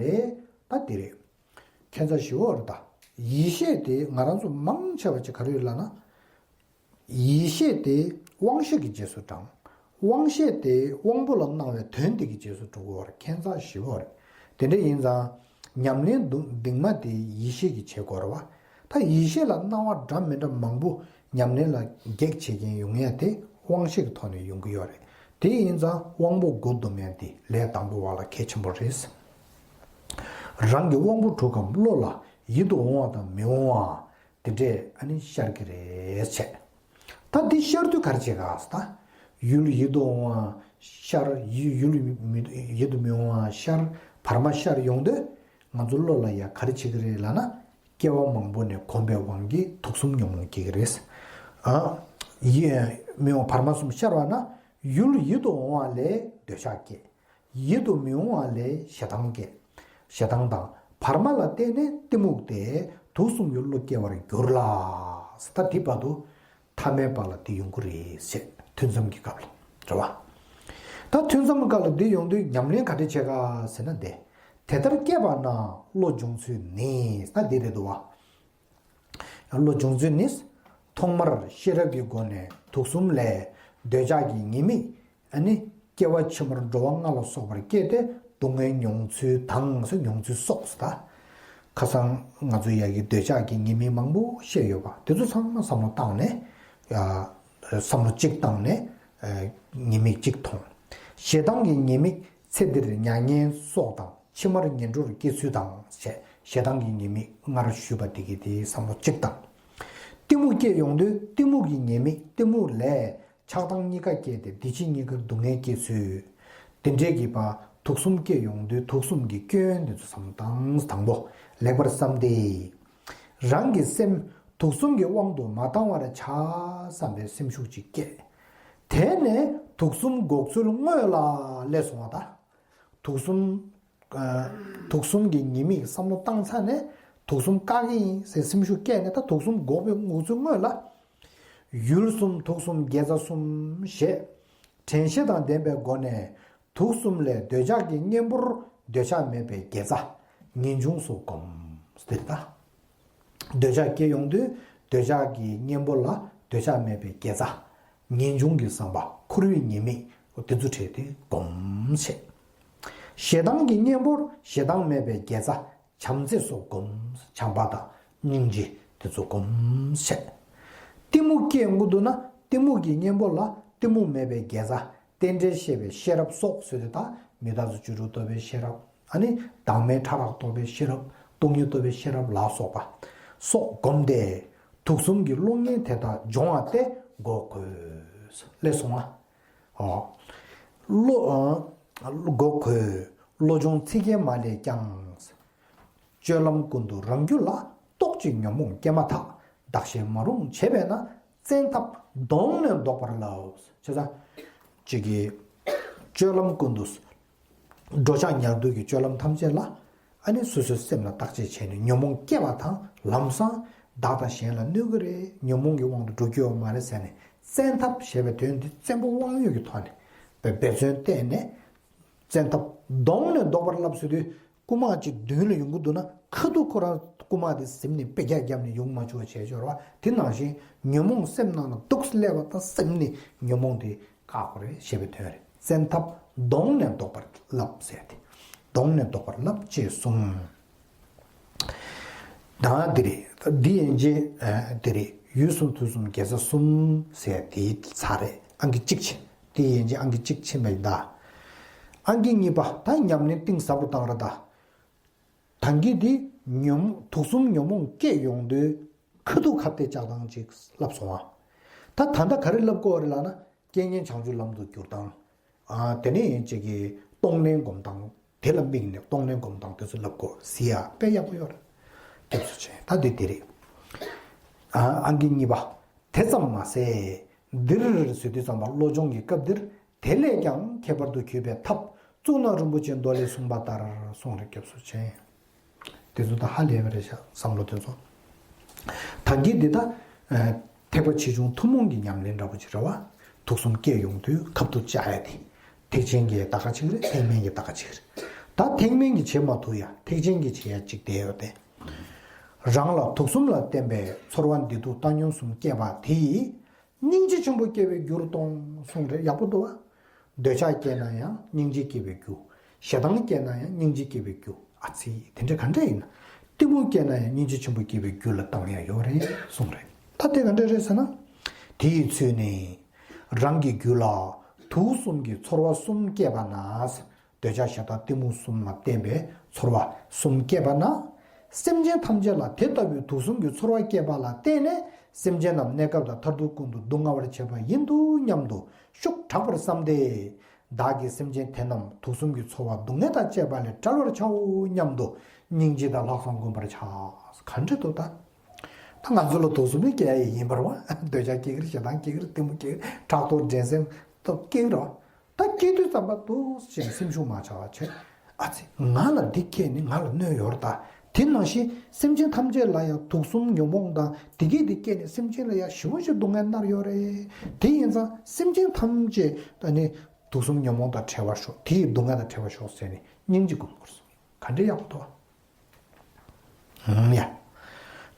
ད་འདི་རེད། ཁྱད་མཚར་ཞེ་པོ་རེད་ད། ཡིད་ཤེས་དེ་ང་རང་ཚོ་མང་ཆེ་བ་ཅིག་ག་རེ་ཡོད་ལབ་ན། ཡིད་ཤེས་དེ་དབང་ཤེས་ཀྱི་རྗེས་སུ་འབྲང་། དབང་ཤེས་དེ་དབང་པོ་ལ་སྣང་བའི་དོན་དེ་གི་རྗེས་སུ་འགྲོ་གི་ཡོད་རེད། ཁྱད་མཚར་ཞེ་པོ་རེད། དེ་འདྲ་ཡིན་ཙང་། ཉམས་ལེན་འདུག་འདུག་མ་དེ་ཡིད་ཤེས་ཀྱིས་བྱེད་དགོས་རེད་བ། ད་ཡིད་ཤེས་ལ་སྣང་བ་འདྲ་མི་འདྲ་མང་པོ་ཉམས་ལེན་ལ་གེགས་བྱེད་མཁན་ཡོང་ཡ་དེ་དབང་ཤེས་ཀྱི་ཐོག་ནས་ཡོང་གི་ཡོད་རེད། དེ་ཡིན་ཙང་དབང་པོ་སྒོ་སྡོམ་ཡ་དེ་ལས་དང་པོ་བ་ལ་གལ་ཆེན་པོ་རེད། རང་གི་དབང་པོ་དྲུག་གམ་བློ་ལ་ཡིད་དུ་འོང་བ་དང་མི་འོང་བ། དེ་འདྲས་ཨ་ནི་ཤར་གྱི་རེད་བྱས། ད་འདི་ཤར་དུས་ག་རེ་བྱེད་ག་ཟེར་ད། ཡུལ་ཡིད་དུ་འོང་བ་ཤར། ཡུལ་ཡུལ་མི་ཡིད་དུ་མི་འོང་བ་ཤར། བར་མ་ཤར་ཡོང་དུས་ང་ཚོ་བློ་ལ་ཡ་ག་རེ་བྱེད་ཀྱི་རེད་ལབ་ན། སྐྱེ་བ་མང་པོ་ནས་གོམས་པའི་དབང་གིས་དུག་གསུམ་ཉོན་མོངས་སྐྱེ་གི་རེད། ཨ། ཡིད་མི་འོང་བར་མ་གསུམ་ཤར་བ་ན་ཡུལ་ཡིད་དུ་འོང་བ་ལས་འདོད་ཆགས་སྐྱེ། ཡིད་དུ་མི་འོང་བ་ལས་ཞེ་སྡང་སྐྱེ། ཞེ་སྡང་དང་བར་མ་ལ་བརྟེན་ནས་གཏི་མུག་སྟེ་དུག་གསུམ་གྱི་བློ་སྐྱེ་བར་འགྱུར་ལ། ད་འདི་བར་དུ་ཐ་མལ་པ་ལ་འདི་ཡོང་གི་རེད་ཟེར། ཐུན་མཚམས་ཀྱི་སྐབས་ལ་རེད་བ། ད་ཐུན་མཚམས་སྐབས་ལ་འདི་ཡོང་དུས་ཉམས་ལེན་ག་འདྲ་བྱེད་ག་ཟེར་ན་འདི། དེ་ལྟར་སྐྱེས་པ་ན་བློ་སྦྱོང་ཚུལ་ནི། ད་འདི་རེད་འདུག་བ། བློ་སྦྱོང་ཚུལ་ནི། ཐོག་མར་ཤེས་རབ་ཀྱི་སྒོ་ནས་དུག་གསུམ་ལས་འདོད་ཆགས་ཀྱི་ཉེས་དམིགས། ཨ་ནི་སྐྱེ་བ་ཕྱི་མར་འགྲོ་བ་ལྔ་ལ་སོགས་པར་སྐྱེས་ཏེ་སྡུག་བསྔལ་མྱོང་ཚུལ་དང་སོགས། མྱོང་ཚུལ་སོགས་ད། ཁ་སང་ང་ཚོ་ཡ་གི་འདོད་ཆགས་ཀྱི་ཉེས་དམིགས་མང་པོ་བཤད་ཡོད་པ་དེ་ཚོ་ཚང་མ་བསམ་བློ་བཏང་ནས། ཡ། བསམ་བློ་གཅིག་བཏང་ནས། ཨ། ཉེས་དམིགས་གཅིག་མཐོང་། ཞེ་སྡང་གི་ཉེས་དམིགས་ཚེ་འདིར་མྱ་ངན་སོགས་དང་ཕྱི་མར་ངན་འགྲོར་སྐྱེ་ཚུལ་དང་བཅས། ཞེ་སྡང་གི་ཉེས་དམིགས་སྔར་ཞུས་པ་དེ་གི་དེའི་བསམ་བློ་གཅིག་བཏང་། གཏི་མུག་སྐྱེ་ཡོང་དུས་གཏི་མུག་གི་ཉེས་དམིགས་གཏི་མུག་ལས་ཆགས་སྡང་གཉིས་ཀ་སྐྱེས་ཏེ་འདི་ཕྱི་གཉིས་ཀར་སྡུག་བསྔལ་སྐྱེ་ཚུལ། དེ་འདྲའི་གི་བ་དུག་གསུམ་སྐྱེ་ཡོང་དུས་དུག་གསུམ་གྱི་སྐྱོན་འདི་ཚོ་བསམ་བློ་བཏང་། དང་པོ་ལེགས་པར་བསམ་སྟེ། རང་གི་སེམས་དུག་གསུམ་གྱི་དབང་དུ་མ་བཏང་བར་བྱ་བསམ་པའི་སེམས་ཤུགས་ཅིག་སྐྱེ། དེ་ནས་དུག་གསུམ་འགོག་ཚུལ་དངོས་ལ་སླེབས་སོང་བ་ད། དུག་གསུམ། ཨ། དུག་གསུམ་གྱི་ཉེས་དམིགས་བསམ་བློ་བཏང་ཚར་ནས་དུག་གསུམ་བཀག་གི་ཡིན་ཟེར་སེམས་ཤུགས་སྐྱེས་ནས། ད་དུག་གསུམ་འགོག་པའི་འགོག་ཚུལ་དངོས་ལ། ཡུལ་གསུམ་དུག་གསུམ་དགེ་རྩ་གསུམ་ཞེས། དྲན་ཤེས་དང་ལྡན་པའི་སྒོ་ནས་དུག་གསུམ་ལས་འདོད་ཆགས་ཀྱི་གཉེན་པོར་འདོད་ཆགས་མེད་པའི་དགེ་རྩ་ངེས་འབྱུང་སོགས་བསྒོམ། འདིར་ད། འདོད་ཆགས་སྐྱེ་ཡོང་དུས་འདོད་ཆགས་ཀྱི་གཉེན་པོ་ལ་འདོད་ཆགས་མེད་པའི་དགེ་རྩ་ངེས་འབྱུང་གི་བསམ་པ་འཁོར་བའི་ཉེས་དམིགས་དེ་ཚོ་བྲལ་ཏེ་བསྒོམ་བྱས། ཞེ་སྡང་གི་གཉེན་པོར་ཞེ་སྡང་མེད་པའི་དགེ་རྩ་བྱམས་བརྩེ་སོགས་བསྒོམ། བྱམས་པ་དང་སྙིང་རྗེ་དེ་ཚོ་བསྒོམ་བྱས། གཏི་མུག་སྐྱེ་ཡོང་གི་འདུག་ན་གཏི་མུག་གི་གཉེན་པོ་ལ་གཏི་མུག་མེད་པའི་དགེ་རྩ་རྟེན་འབྲེལ་བཤད་པའི་ཤེས་རབ་སོགས་ཟེར་དུས་ད་མི་རྟག་སོགས་བཅུ་དྲུག་རྟོགས་པའི་ཤེས་རབ། ཨ་ནི་བདག་མེད་ཕྲ་རགས་རྟོགས་པའི་ཤེས་རབ། སྟོང་ཉིད་རྟོགས་པའི་ཤེས་རབ་ལ་སོགས་པ་སོགས་བསྒོམས་ཏེ། དུག་གསུམ་གྱི་གློག་བརྙན་དེ་དག་སྦྱོང་བ་སྟེ་འགོག་དགོས། སླེབས་སོང་ང་། ཨོ། བློ། ཨ། འགོག་དགོས། བློ་སྦྱོང་ཚིག་བརྒྱད་མ་ལས་ཀྱང་། སྤྱོད་ལམ་ཀུན་ཏུ་རང་རྒྱུད་ལ། རྟོག་བཅས་ཉོན་མོངས་སྐྱེས་མ་ཐག་བདག་གཞན་མ་རུངས་བྱས་པས་ན། བཙན་ཐབས་གདོང་ནས་བཟློག་པར་བསླབ། བྱས་ཙང་། གཅིག་གིས། སྤྱོད་ལམ་ཀུན་ཏུ། འགྲོ་འཆག་ཉལ་འདུག་གི་སྤྱོད་ལམ་ཐམས་ཅད་ལ། ཨ་ནི་སོ་སོའི་སེམས་ལ་བརྟག་དཔྱད་བྱས་ནས་ཉོན་མོངས་སྐྱེས་པ་དང་ལམ་སང་བདག་དང་གཞན་ལ་གནོད་ཀྱི་རེད། ཉོན་མོངས་ཀྱི་དབང་དུ་འགྲོ་རྒྱུ་ཡོད་མ་རེད་ཟེར་ནས་བཙན་ཐབས་ཞེས་པའི་དོན་འདི་བཙན་པོ་དབང་ཡོད་ཀྱི་ཐོག་ནས་འབད་བརྩོན་བསྟེན་ནས། བཙན་ཐབས་གདོང་ནས་བཟློག་པར་བསླབ་ཟེར་དུས་རྐུ་མ་ཅིག་མདུན་ལ་ཡོང་གི་འདུག་ན། ཁ་ཐུག་ཁོ་རང་རྐུ་མ་དེ་ཟིན་ནས་དཔེ་རྒྱག་བརྒྱབ་ནས་ཡོང་མ་བཅུག་བྱས་ཤོར་བ་དེ་ནང་བཞིན་ཉོན་མོངས་སེམས་ནང་ལ་འདུག་སླེབས་པ་དང་སེམས་ནས་ཉོན་མོངས་དེ། བཀག་དགོས་རེད་ཞེས་པའི་དོན་རེད། བཙན་ཐབས་གདོང་ནས་བཟློག་པར་བསླབ་ཟེར་ཏེ། གདོང་ནས་བཟློག་པར་བསླབ་ཅེས་གསུངས། ད་འདི་རེད། འདི་ཡན་ཆད་འདི་རེད། ཡུལ་གསུམ་དུས་གསུམ་དགེ་རྩ་གསུམ་ཟེར་དེའི་ཚར་རེད། ཨང་ཀི་གཅིག་ཕྱིན། དེ་ཡན་ཆད་ཨང་ཀི་གཅིག་ཕྱིན་པ་ཡིན་ད། ཨང་ཀི་གཉིས་པ་ད་ཉམས་ལེན་གཏིང་ཟབ་རུ་བཏང་ར་ད། ད་གིན་དེ་ཉོན་དུག་གསུམ་ཉོན་མོངས་སྐྱེས་ཡོང་དུས་ཁ་ཐུག་ཁ་གཏད་བཅག་སྟངས་ཅིག་བསླབ་སོང་ཨ། ད་ད་ལྟ་ག་རེ་བསླབ་དགོས་རེད་ལབ་ན། རྐྱེན་ངན་བྱང་ཆུབ་ལམ་དུ་བསྒྱུར་སྟངས། ཨ། དེ་ནས་ཅིག་གི་གཏོང་ལེན་སྒོམ་སྟངས་དེ་ལ་དམིགས་ནས་གཏོང་ལེན་སྒོམ་སྟངས་དེ་ཚོ་བསླབ་དགོས་ཟེར་ཡ་དཔེ་ཡག་པོ་ཡོད་རེད། སྐྱབས་སུ་མཆི། ད་འདི་དེ་རེད། ཨ། ཨང་ཀི་གཉིས་པ། དེ་ཙམ་མ་ཟད། འདིར་ཟེར་དུས་ཙམ་པ་བློ་སྦྱོང་གི་སྐབས་འདིར། དེ་ལས་ཀྱང་ཁྱད་པར་དུ་གྱུར་པའི་ཐབས་གཙུག་ན་རིན་པོ་ཆེའི་མདོ་ལས་གསུངས་པ་ལྟར་གསུངས་རེད། སྐྱབས་སུ་མཆི། དེ་ཚོ་ད་ཧ་ལས་པ་རེད་ཤག་བསམ་བློ་དེ་ཚོ། ད་གིན་འདི་ད། ཨ། ཐེག་པ་ཆེ་ཆུང་ཐུན་མོང་གི་ཉམས་ལེན་འདྲ་པོ་ཅིག་རེད་བ། དུག་གསུམ་སྐྱེས་ཡོང་དུས་ཁ་ཐུག་བཅག་ཡ་དེ། ཐེག་ཆེན་གྱི་ད་ག་ཅིག་རེད། ཐེག་དམན་གྱི་ད་ག་ཅིག་རེད། ད་ཐེག་དམན་གྱི་བྱེད་མ་ཐུབ་ཡ་ཐེག་ཆེན་གྱི་བྱེད་ཡ་ཅིག་བསྡད་ཡོད་དེ། རང་ལ་དུག་གསུམ་ལ་བརྟེན་པའི་ཚོར་བ་བདེ་སྡུག་བཏང་སྙོམས་གསུམ་སྐྱེས་པ་དེ་ཡིས། སྙིང་རྗེ་ཆེན་པོ་སྐྱེ་བའི་རྒྱུར་གཏོང་གསུངས་རེད། ཡག་པོ་འདུག་བ། འདོད་ཆགས་སྐྱེས་ན་ཡང་སྙིང་རྗེ་སྐྱེ་བའི་རྒྱུ། ཞེ་སྡང་སྐྱེས་ན་ཡང་སྙིང་རྗེ་སྐྱེ་བའི་རྒྱུ། ཨ་ཙི། དེ་འདྲ་ག་འདྲ་ཡིན་ན། གཏི་མུག་སྐྱེས་ན་ཡང་སྙིང་རྗེ་ཆེན་པོ་སྐྱེ་བའི་རྒྱུ་ལ་བཏང་ཡ་ཡོད་རེད་གསུངས་རེད། ད་དེ་ག་འདྲ་རེད་ཟེར་ན། དེ་ཡི་ཚུལ་ནི། རང་གི་རྒྱུད་ལ་དུག་གསུམ་གྱི་ཚོར་བ་གསུམ་སྐྱེས་པ་ན། འདོད་ཆགས་ཞེ་སྡང་གཏི་མུག་གསུམ་ལ་བརྟེན་པའི་ཚོར་བ་གསུམ་སྐྱེས་པ་ན། སེམས་ཅན་ཐམས་ཅད་ལ་དེ་ལྟ་བུའི་དུག་གསུམ་གྱི་ཚོར་བ་སྐྱེས་པ་ལ་བརྟེན་ནས་སེམས་ཅན་རྣམས་གནས་སྐབས་དང་མཐར་ཐུག་ཀུན་ཏུ་སྡུག་བསྔལ་བར་བྱེད་པ་ཡིན་དུ་སྙམ་དུ་ཤུགས་དྲག་པར་བསམས་ཏེ། བདག་གིས་སེམས་ཅན་དེ་རྣམས་དུག་གསུམ་གྱི་ཚོར་བ་སྡུག་བསྔལ་དང་བཅས་པ་ལས་བསྒྲལ་བར་བྱའོ་སྙམ་དུ་སྙིང་རྗེ་དང་ལྷག་བསམ་བསྒོམ་པར་བྱ། ག་འདྲ་འདུག་ད། ད་ང་ཚོ་ལ་དུག་གསུམ་ནི་སྐྱེ་ཡ་ཡིན་པ་རེད་བ། འདོད་ཆགས་སྐྱེ་གི་རེད། ཞེ་སྡང་སྐྱེ་གི་རེད། གཏི་མུག་སྐྱེ་གི་རེད། ཕྲག་དོག་འགྲན་སེམས་སྟོབས་སྐྱེ་གི་རེད་བ། ད་སྐྱེ་དུས་ཙམ་པ་འདུག་ཅེས་སེམས་ཤུགས་མ་ཆག་པ་བྱས། ཨ་ཙི། ང་ལ་འདི་སྐྱེས་ནས་ང་ལ་གནོད་ཡོད་རེད་ད། དེ་ནང་བཞིན་སེམས་ཅན་ཐམས་ཅད་ལ་ཡང་དུག་གསུམ་ཉོན་མོངས་དང་དེ་གས་དེ་སྐྱེས་ནས་སེམས་ཅན་ལ་ཡང་ཞེ་པོ་ཞིག་སྡུག་བསྔལ་མནར་ཡོད་རེད། དེ་ཡིན་ཙང་སེམས་ཅན་ཐམས་ཅད་ད་ནི་དུག་གསུམ་ཉོན་མོངས་དང་བྲལ་བར་ཤོག་དེ་ཡི་སྡུག་བསྔལ་དང་བྲལ་བར་ཤོག་ཟེར་ནས་སྙིང་རྗེ་སྒོམ་དགོས་སོ། ག་འདྲ་ཡག་པོ་འདུག་ཨ། ཡ།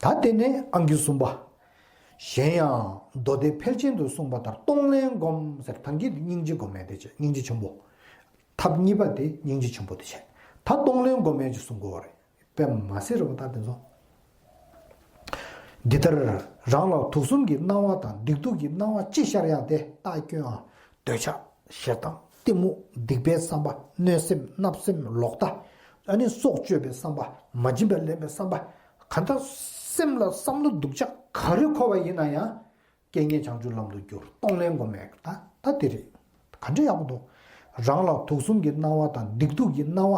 ད་དེ་ནས་ཨང་ཀི་གསུམ་པ། གཞན་ཡང་མདོ་སྡེ་ཕལ་ཆེན་དུ་གསུངས་པ་ལྟར་གཏོང་ལེན་སྒོམ་ཟེར། ད་གིན་དེ་སྙིང་རྗེ་སྒོམ་མེད་དེ་བྱས། སྙིང་རྗེ་ཆེན་པོ། ཐབས་གཉིས་པ་དེ་སྙིང་རྗེ་ཆེན་པོ་དེ་བྱས། ད་གཏོང་ལེན་སྒོམ་མེད་ཅིག་གསུང་དགོས་པ་རེད། དཔེ་མ་སྲིད་རེད་པ་ད་དེ་ཚོ། འདི་ལྟར་རང་ལ་དུག་གསུམ་གྱི་སྣང་བ་དང་སྡིག་སྡུག་གི་སྣང་བ་ཅི་ཤར་ཡང་དེ་རྟགས་སྐྱོན་ཨ། འདོད་ཆགས། ཞེ་སྡང་། གཏི་མུག་སྡིག་པའི་བསམ་པ། གནོད་སེམས། བརྣབ་སེམས། ལོག་ལྟ། ཨ་ནི་སྲོག་གཅོད་པའི་བསམ་པ། མ་བྱིན་པར་ལེན་པའི་བསམ་པ། གང་ལྟར་སེམས་ལ་བསམ་བློ་སྡུག་ཅག་ག་རེ་འཁོར་བ་ཡིན་ན་ཡང་། རྐྱེན་ངན་བྱང་ཆུབ་ལམ་དུ་བསྒྱུར། གཏོང་ལེན་སྒོམ་མེད་ད་ད་དེ་རེད། ག་འདྲ་ཡག་པོ་འདུག་རང་ལ་དུག་གསུམ་གྱི་སྣང་བ་དང་སྡིག་སྡུག་གི་སྣང་བ་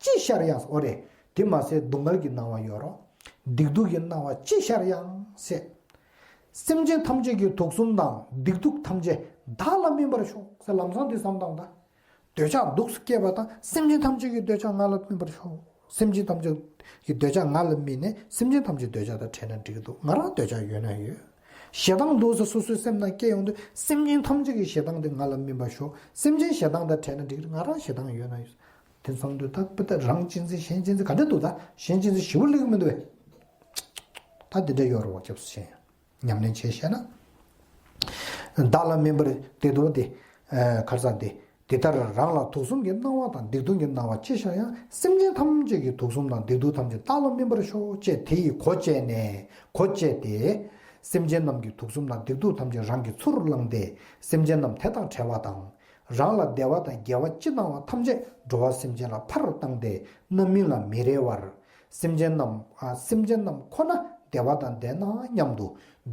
ཅི་ཤར་ཡང་། འོ་རེད། དེ་མ་ཟད་སྡུག་བསྔལ་གྱི་སྣང་བ་ཡོད་རོགས། སྡིག་སྡུག་གི་སྣང་བ་ཅི་ཤར་ཡང་ཟེར། སེམས་ཅན་ཐམས་ཅད་ཀྱི་དུག་གསུམ་དང་སྡིག་སྡུག་ཐམས་ཅད་བདག་ལ་སྨིན་པར་ཤོག་ཟེར། ལམ་སང་དེ་བསམ་སྟངས་དང་། འདོད་ཆགས་འདུག་སེ་སྐྱེས་པ་དང་སེམས་ཅན་ཐམས་ཅད་ཀྱི་འདོད་ཆགས་ང་ལ་སྨིན་པར་ཤོག་སེམས་ཅན་ཐམས་ཅད་ཀྱི་འདོད་ཆགས་ང་ལ་སྨིན་ནས་སེམས་ཅན་ཐམས་ཅད་འདོད་ཆགས་དང་བྲལ་ན་འགྲིག་གི་འདུག་ང་རང་འདོད་ཆགས་ཡོད་ན་ཡོད། ཞེ་སྡང་འདུག་སེ་སོ་སོའི་སེམས་ནང་སྐྱེ་ཡོང་དུས་སེམས་ཅན་ཐམས་ཅད་ཀྱི་ཞེ་སྡང་དེ་ང་ལ་སྨིན་པར་ཤོག་སེམས་ཅན་ཞེ་སྡང་དང་བྲལ་ན་འགྲིག་གི་རེད། ང་རང་ཞེ་སྡང་ཡོད་ན་ཡོད། དེ་ཚང་དུས་ད་དཔེ་ད་རང་གཅེས་འཛིན་གཞན་གཅེས་འཛིན་ག་འདྲ་འདུག་ད་གཞན་གཅེས་འཛིན་ཞེ་པོ་སླེབས་ཀྱི་མི་འདུག་བས། ད་དེ་འདྲ་ཡོད་རེད་བ། སྐྱབས་སུ་མཆི། ཉམས་ལེན་བྱས་ཤེས་ན། བདག་ལ་སྨིན་པར་དེ་དོན་དེ། ཨ། ཁར་ས་དེ། དེ་ལྟར་རང་ལ་དུག་གསུམ་གྱི་སྣང་བ་དང་སྡིག་ལྡན་གྱི་སྣང་བ་ཅི་ཤར་ཡང་། སེམས་ཅན་ཐམས་ཅད་ཀྱི་དུག་གསུམ་དང་སྡིག་སྡུག་ཐམས་ཅད་བདག་ལ་སྨིན་པར་ཤོག་ཅེས་དེ་ཡི་གོ་བཅད་ནས། གོ་བཅད་དེ། སེམས་ཅན་རྣམས་ཀྱི་དུག་གསུམ་དང་སྡིག་སྡུག་ཐམས་ཅད་རང་གིས་ཚུར་བླངས་ཏེ། སེམས་ཅན་རྣམས་དེ་དང་བྲལ་བ་དང་། རང་ལ་བདེ་བ་དང་དགེ་བ་ཅི་སྣང་བ་ཐམས་ཅད་འགྲོ་བ་སེམས་ཅན་ལ་ཕར་བཏང་སྟེ་རྣམ་སྨིན་ལ་མི་རེ་བར། སེམས་ཅན་རྣམས། ཨ། སེམས་ཅན་རྣམས་ཁོ་ན་བདེ་བ་དང་ལྡན་ན་སྙམ་དུ་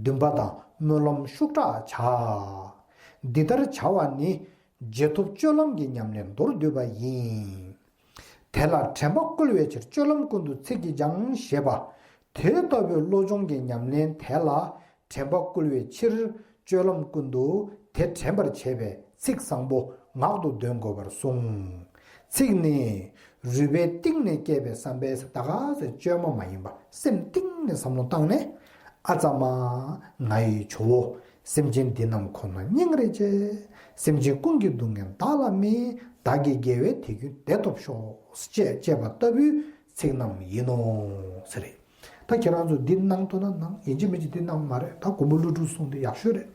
འདུན་པ་དང་སྨོན་ལམ་ཤུགས་དྲག་བྱ། འདི་ལྟར་བྱ་བ་ནི་རྗེས་ཐོབ་སྤྱོད་ལམ་གྱི་ཉམས་ལེན་མདོར་བསྡུས་པ་ཡིན། དེ་ལ་དྲན་པ་བསྐུལ་བའི་ཕྱིར་སྤྱོད་ལམ་ཀུན་ཏུ་ཚིག་གིས་སྦྱང་ཞེས་པ། དེ་ལྟ་བུའི་བློ་སྦྱོང་གི་ཉམས་ལེན་དེ་ལ་དྲན་པ་བསྐུལ་བའི་ཕྱིར། སྤྱོད་ལམ་ཀུན་ཏུ་དེ་དྲན་པར་བྱེད་པའི་ཚིག་བཟང་པོ་ངག་ཏུ་འདོན་དགོས་པར་གསུངས། ཚིག་ནི། རུས་པའི་གཏིང་ནས་སྐྱེས་པའི་བསམ་པས། ད་ག་ཟེ་བཅོས་མ་མ་ཡིན་པ། སེམས་གཏིང་ནས་བསམ་བློ་བཏང་ནས། ཨ་ཙ་མ། ང་ཡི་ཇོ་བོ། སེམས་ཅན་འདི་རྣམས་ཁོ་ན་སྙིང་རེ་རྗེ། སེམས་ཅན་ཀུན་གྱི་སྡུག་བསྔལ་བདག་ལ་སྨིན། བདག་གི་དགེ་བས་དེ་ཀུན་བདེ་ཐོབ་ཤོག་ཅེས་བཅས་པ་ལྟ་བུའི་ཚིག་རྣམས་ཡིན་ནོ། ཟེར། ད་ཁྱེད་རང་ཚོ་འདི་གནང་ཐུབ་ན་གནང་། ཡིན་གཅིག་མིན་གཅིག་འདི་གནང་མ་རེད། ད་མགོན་པོ་ཀླུ་སྒྲུབ་གསུང་དེ་ཡག་ཤོས་རེད།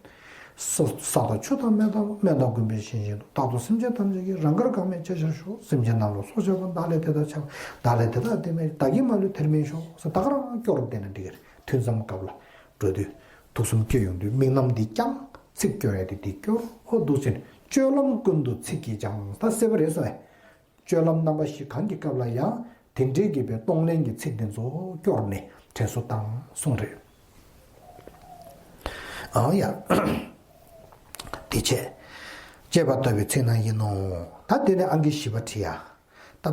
ས་ས་དང་ཆུ་དང་མེ་དང་། སྨན་དང་དགོན་པའི་ཞིང་བཞིན་དུ། རྟག་ཏུ་སེམས་ཅན་ཐམས་ཅད་ཀྱི། རང་དགར་གང་མེད་བྱེད་ཕྱིར་ཤོག་སེམས་ཅན་རྣམས་ལ་སྲོག་བཅད་པ། བདག་ལས་དེ་དག་བྱ་བ། བདག་ལས་དེ་དག་དེ་མེད། བདག་གིས་མ་ལུས་དེར་སྨིན་ཤོག་ཟེར། ད་ག་རང་སྐྱོར་བསྡད་ན་འགྲིག་གི་རེད། ཐུན་མཚམས་སྐབས་ལ་འགྲོ་དུས་ཐུགས་བསམ་སྐྱེ་ཡོང་དུས་དམིགས་རྣམ་འདི་བསྐྱང་། ཚིག་སྐྱོར་ཡ་དེ་འདི་སྐྱོར། ཨོ་འདུག་ཟེར་ནས། སྤྱོད་ལམ་ཀུན་ཏུ་ཚིག་གིས་སྦྱང་། ད་གསལ་པོ་རེད་སོང་ངས། སྤྱོད་ལམ་རྣམ་པ་བཞི་གང་གི་སྐབས་ལ་ཡང་དེ་འདྲའི་གི་པའི་གཏོང་ལེན་གྱི་ཚིག་འདི་ཚོ་སྐྱོར་ནས་དྲན་གསོ་བཏང་གསུངས་རེད། ཨང་ཡ། དེ་བྱས། ཅེས་པ་ལྟ་བུའི་ཚིག་རྣམས་ཡིན་ནོ། ད་དེ་ནས་ཨང་ཀི་བཞི་པ་བྲིས་ཡ། ད་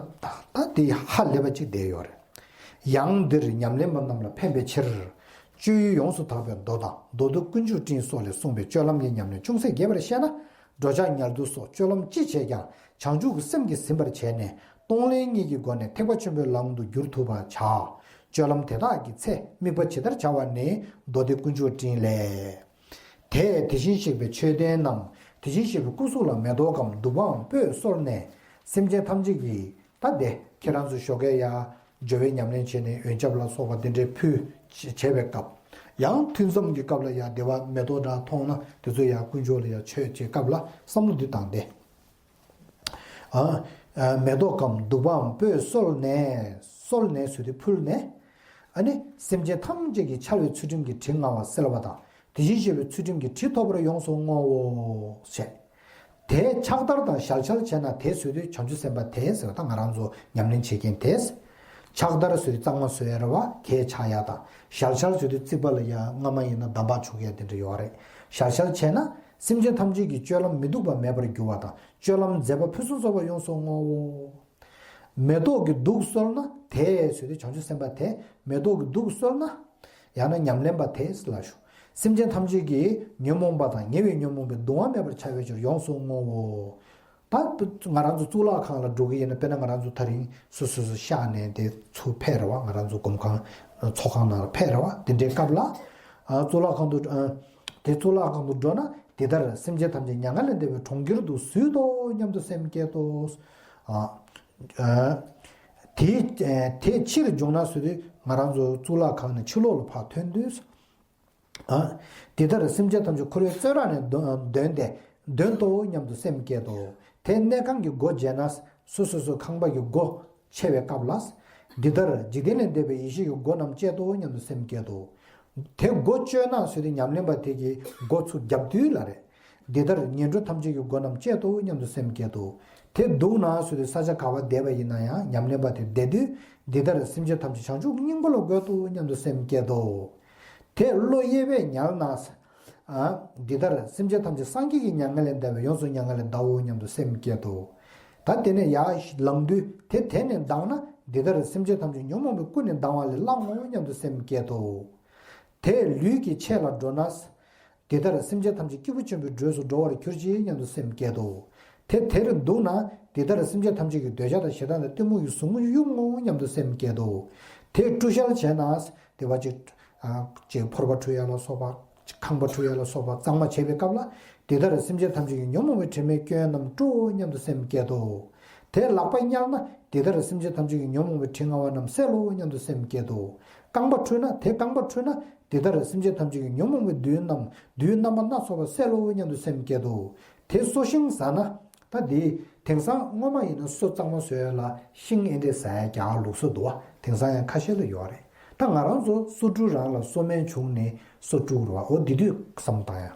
ད་དེ་ཧ་ལས་པ་ཅིག་བསྡད་ཡོད་རེད། ཡང་འདིར་ཉམས་ལེན་པ་རྣམས་ལ་ཕན་པའི་ཕྱིར། སྤྱོད་ཡུལ་ཡོངས་སུ་དག་པའི་མདོ་དང་། མདོ་སྡེ་ཀུན་འཇུག་སྤྲིན་སོགས་ལས་གསུངས་པའི་སྤྱོད་ལམ་གྱི་ཉམས་ལེན་ཅུང་ཟད་རྒྱས་པར་བཤད་ན། འགྲོ་འཆག་ཉལ་འདུག་སོགས་སྤྱོད་ལམ་ཅི་བྱས་ཀྱང་བྱང་ཆུབ་ཀྱི་སེམས་ཀྱིས་ཟིན་པར་བྱས་ནས། གཏོང་ལེན་གཉིས་ཀྱི་སྒོ་ནས་ཐེག་པ་ཆེན་པོའི་ལམ་དུ་བསྒྱུར་ཐུབ་པར་བྱ། སྤྱོད་ལམ་དེ་དག་གི་ཚེ་དམིགས་པ་ཇི་ལྟར་བྱ་བ་ནི། མདོ་སྡེ་ཀུན་འཇུག་སྤྲིན་ལས། དེས་དེ་བཞིན་གཤེགས་པའི་མཆོད་རྟེན་རྣམས། དེ་བཞིན་གཤེགས་པའི་སྐུ་གཟུགས་ལ་མེ་ཏོག་གམ་བདུག་པའམ་སྤོས་གསོལ་ནས། སེམས་ཅན་ཐམས་ཅད་ཀྱི། ད་དེ་ཁྱེད་རང་ཚོ་ཞོགས་ཀས་ཡ། སྦྱོར་བའི་ཉམས་ལེན་བྱས་ནས་འོན་ཆབ་ལ་སོགས་པ་དེ་འདྲའི་ཕུལ་བྱས་པའི་སྐབས། ཡང་ཐུན་མཚམས་ཀྱི་སྐབས་ལ་ཡ་དེ་བ་མེ་ཏོག་འདྲ་མཐོང་ན་དེ་ཚོ་ཡ་དཀོན་མཆོག་ལ་ཡ་མཆོད་བྱེད་སྐབས་ལ་བསམ་བློ་འདི་བཏང་སྟེ། ཨ། ཨ། མེ་ཏོག་གམ་བདུག་པའམ་སྤོས་གསོལ་ནས། གསོལ་ནས་ཟེར་དུས་ཕུལ་ནས། ཨ་ནི་སེམས་ཅན་ཐམས་ཅད་ཀྱི་འཆལ་བའི་ཚུལ་ཁྲིམས་ཀྱི་དྲི་མངར་བ་སེལ་བ་དང་། དེ་བཞིན་གཤེགས་པའི་ཚུལ་ཁྲིམས་ཀྱི་དྲི་ཐོབ་པར་ཡོངས་སུ་བསྔོའོ། ཞེས། དེས་ཕྱག་བདར་དང་ཞལ་ཕྱལ་བྱས་ན། དེ་ཟེར་དུས་བྱང་ཆུབ་སེམས་དཔའ་དེ་ཟེར་བ་དང་། ང་རང་ཚོ་ཉམས་ལེན་བྱེད་མཁན་དེ། ཕྱག་བདར་ཟེར་དུས་གཙང་མ་བཟོ་ཡ་རེད་བ། གད་ཕྱག་ཡ་དང་། ཞལ་ཕྱལ་ཟེར་དུས་རྩིག་པ་ལ་ཡ་སྔ་མ་ཡིན་ན་འདམ་བག་བྱུག་ཡ་དེ་འདྲ་ཡོད་རེད། ཞལ་ཕྱལ་བྱས་ན་སེམས་ཅན་ཐམས་ཅད་ཀྱི་སྤྱོད་ལམ་མི་སྡུག་པ་མེད་པར་འགྱུར་བ་དང་། སྤྱོད་ལམ་མཛེས་པ་ཕུན་སུམ་ཚོགས་པ་ཡོངས་སུ་བསྔོའོ། མེ་ཏོག་གི་གདུགས་གསོལ་ན། དེ་ཟེར་དུས་བྱང་ཆུབ་སེམས་དཔའ་དེ། མེ་ཏོག་གི་གདུགས་གསོལ་ན། ཡང་ན་ཉམས་ལེན་པ་དེ་ལ་ཞུ། སེམས་ཅན་ཐམས་ཅད་ཀྱི་ཉོན་མོངས་པ་དང་ཉེ་བའི་ཉོན་མོངས་པའི་གདུང་བ་མེད་པར་བྱ་བའི་ཕྱིར་ཡོངས་སུ་བསྔོའོ། ད་ང་རང་ཚོ་གཙུག་ལག་ཁང་ལ་འགྲོ་གི་ཡིན་ན། དཔེར་ན་ང་རང་ཚོ་ད་རིང་སོ་སོ་སོ་གཤེགས་ནས་དེ་ཚུར་ཕེབས་རེད་བ། ང་རང་ཚོ་སྒོམ་ཁང་ཚོགས་ཁང་ནང་ལ་ཕེབས་རེད་བ། དེ་འདྲའི་སྐབས་ལ། ཨ། གཙུག་ལག་ཁང་དུ། ཨ། དེ་གཙུག་ལག་ཁང་དུ་འགྲོ་ན། འདི་ལྟར་སེམས་ཅན་ཐམས་ཅད་མྱ་ངན་ལས་འདས་པའི་གྲོང་ཁྱེར་དུ་བཞུད་དོ་སྙམ་དུ་སེམས་བསྐྱེད་དོ། ཨ། ཨ། དེ། དེ་ཕྱིར་འབྱུང་ན་ཟེར་དུས་ང་རང་ཚོ་གཙུག་ལག་ཁང་ནས་ཕྱི་ལོགས་ལ་ཕར་ཐོན་དུས། ཨ། འདི་ལྟར་སེམས་ཅན་ཐམས་ཅད་འཁོར་བའི་བཙོན་ར་ནས་འདོན་ཏེ་འདོན་ཏོ་སྙམ་དུ་སེམས་བསྐྱེད་དོ། དེ་གནས་ཁང་གི་སྒོ་འབྱེད་ན་སོ་སོ་སོའི་ཁང་པ་གི་སྒོ་ཕྱེ་བའི་སྐབས་ལ། འདི་ལྟར་འཇིག་རྟེན་ལས་འདས་པའི་ཡེ་ཤེས་ཀྱི་སྒོ་རྣམས་ཕྱེ་དོ་སྙམ་དུ་སེམས་བསྐྱེད་དོ། དེ་སྒོ་གཅོད་ན་ཟེར་དུས་ཉམས་ལེན་པ་དེ་གིས་སྒོ་ཚུར་བརྒྱབ་དུས་ལ་རེད། འདི་ལྟར་ངན་འགྲོ་ཐམས་ཅད་ཀྱི་སྒོ་རྣམས་ཕྱེ་དོ་སྙམ་དུ་སེམས་བསྐྱེད་དོ། དེ་འདུག་ན་ཟེར་དུས་ས་ཆ་ག་བ་བསྡད་པ་ཡིན་ན་ཡང་ཉམས་ལེན་པ་དེ་བསྡད་དུས། འདི་ལྟར་སེམས་ཅན་ཐམས་ཅད་བྱང་ཆུབ་ཀྱི་སྙིང་པོ་ལ་འགོད་དོ་སྙམ་དུ་སེམས་བསྐྱེད་དོ། དེ་བློ་གཡས་པས་ཉལ་ན། ཨ། འདི་ལྟར་སེམས་ཅན་ཐམས་ཅད་སངས་རྒྱས་ཀྱི་མྱ་ངན་ལས་འདའ་བའི་ཡོངས་སུ་མྱ་ངན་ལས་འདའོ་སྙམ་དུ་སེམས་བསྐྱེད་དོ། ད་དེ་ནས་ཡར་ལངས་དུས་དེ་དེ་ནས་ལྡང་ན། འདི་ལྟར་སེམས་ཅན་ཐམས་ཅད་ཉོན་མོངས་པས་ཀུན་ནས་ལྡང་བ་ལས་བསླང་ངོ་སྙམ་དུ་སེམས་བསྐྱེད་དོ། དེ་ལུས་ཀྱི་ཕྱེད་ལ་འགྲོ་ན། འདི་ལྟར་སེམས་ཅན་ཐམས་ཅད་སྐྱེས་བུ་ཆེན་པོའི་འགྲོས་སུ་འགྲོ་བར་གྱུར་ཅིག་སྙམ་དུ་སེམས་བསྐྱེད་དོ། དེ་དེར་འདུག་ན། འདི་ལྟར་སེམས་ཅན་ཐམས་ཅད་ཀྱི་འདོད་ཆགས་དང་ཞེ་སྡང་དང་གཏི་མུག་གི་ཟུག་རྔུ་དབྱུང་ངོ་སྙམ་དུ་སེམས་བསྐྱེད་དོ། དེ་བཀྲུ་བཤལ་བྱས་ན། དེ་བ་ཅིག་ཅིག་ཕོར་པ་འཁྲུ་ཡ་ལ་སོགས་པ། ཁང་པ་འཁྲུ་ཡ་ལ་སོགས་པ་གཙང་མ་བྱེད་པའི་སྐབས་ལ། འདི་ལྟར་སེམས་ཅན་ཐམས་ཅད་ཀྱི་ཉོན་མོངས་པའི་དྲི་མའི་སྐྱོན་རྣམས་བཀྲུའོ་སྙམ་དུ་སེམས་བསྐྱེད་དོ། དེ་ལག་པ་བསྙལ་ན། འདི་ལྟར་སེམས་ཅན་ཐམས་ཅད་ཀྱི་ཉོན་མོངས་པའི་དྲི་ང་བ་རྣམས་སེལ་ལོ་སྙམ་དུ་སེམས་བསྐྱེད་དོ། རྐང་པ་འཁྲུ་ན། དེ་རྐང་པ་འཁྲུ་ན། འདི་ལྟར་སེམས་ཅན་ཐམས་ཅད་ཀྱི་ཉོན་མོངས་པའི་བདུད་རྣམས་བདུད་རྣམ་པ་སྣ་ཚོགས་པ་སེལ་ལོ་སྙམ་དུ་སེམས་བསྐྱེད་དོ། དེ་སོ་ཤིང་ཟ་ན། ད་འདི་དེང་སང་སྔོན་མ་ཡིན་ན་སོ་གཙང་མ་བཟོ་ཡ་ལ་ཤིང་ཨེ་འདྲས་ཟ་ཡ་རྒྱ་གར་ལུགས་སྲོལ་འདུག་བ། དེང་སང་ཡང་ཁ་ཤས་ལ་ཡོད་རེད། ད་ང་རང་ཚོ་སོ་བཀྲུ་རང་ལ་སོ་སྨན་བྱུགས་ནས་སོ་བཀྲུ་རེད་བ། འོ་འདི་དུས་བསམ་བཏང་ཡ།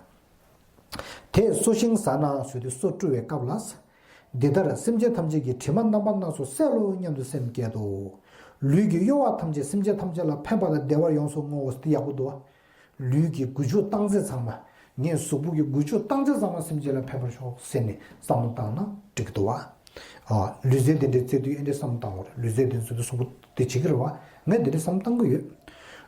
དེས་སོ་ཤིང་ཟ་ན་ཟེར་དུས་སོ་བཀྲུ་བའི་སྐབས་ལ། འདི་ལྟར་སེམས་ཅན་ཐམས་ཅད་ཀྱི་དྲི་མ་རྣམ་པ་སྣ་ཚོགས་སེལ་ལོ་སྙམ་དུ་སེམས་བསྐྱེད་དོ། ལུས་ཀྱི་གཡོ་བ་ཐམས་ཅད་སེམས་ཅན་ཐམས་ཅད་ལ་ཕན་པ་དང་བདེ་བར་ཡོངས་སུ་བསྔོའོ། འདི་ཡག་པོ་འདུག་བ། ལུས་ཀྱི་འགུལ་སྐྱོད་སྟངས་འཛིན་ཚང་མ། ངའི་གཟུགས་པོ་གི་འགུལ་སྐྱོད་སྟངས་འཛིན་ཚང་མ་སེམས་ཅན་ལ་ཕན་པར་ཤོག་ཟེར་ནས་བསམ་བློ་བཏང་ན་འགྲིག་གི་འདུག་བ། ཨ། ལུས་རྩལ་དེ་འདྲའི་རྩེད་དུས་ཨེ་འདྲས་བསམ་བློ་བཏང་དགོས་རེད། ལུས་རྩལ་དེ་ཚོ་དུས་གཟུགས་པོ་དེ་བྱེད་ཀྱི་རེད་བ། ངས་དེ་འདྲས་བསམ་བློ་བཏང་གི་ཡོད།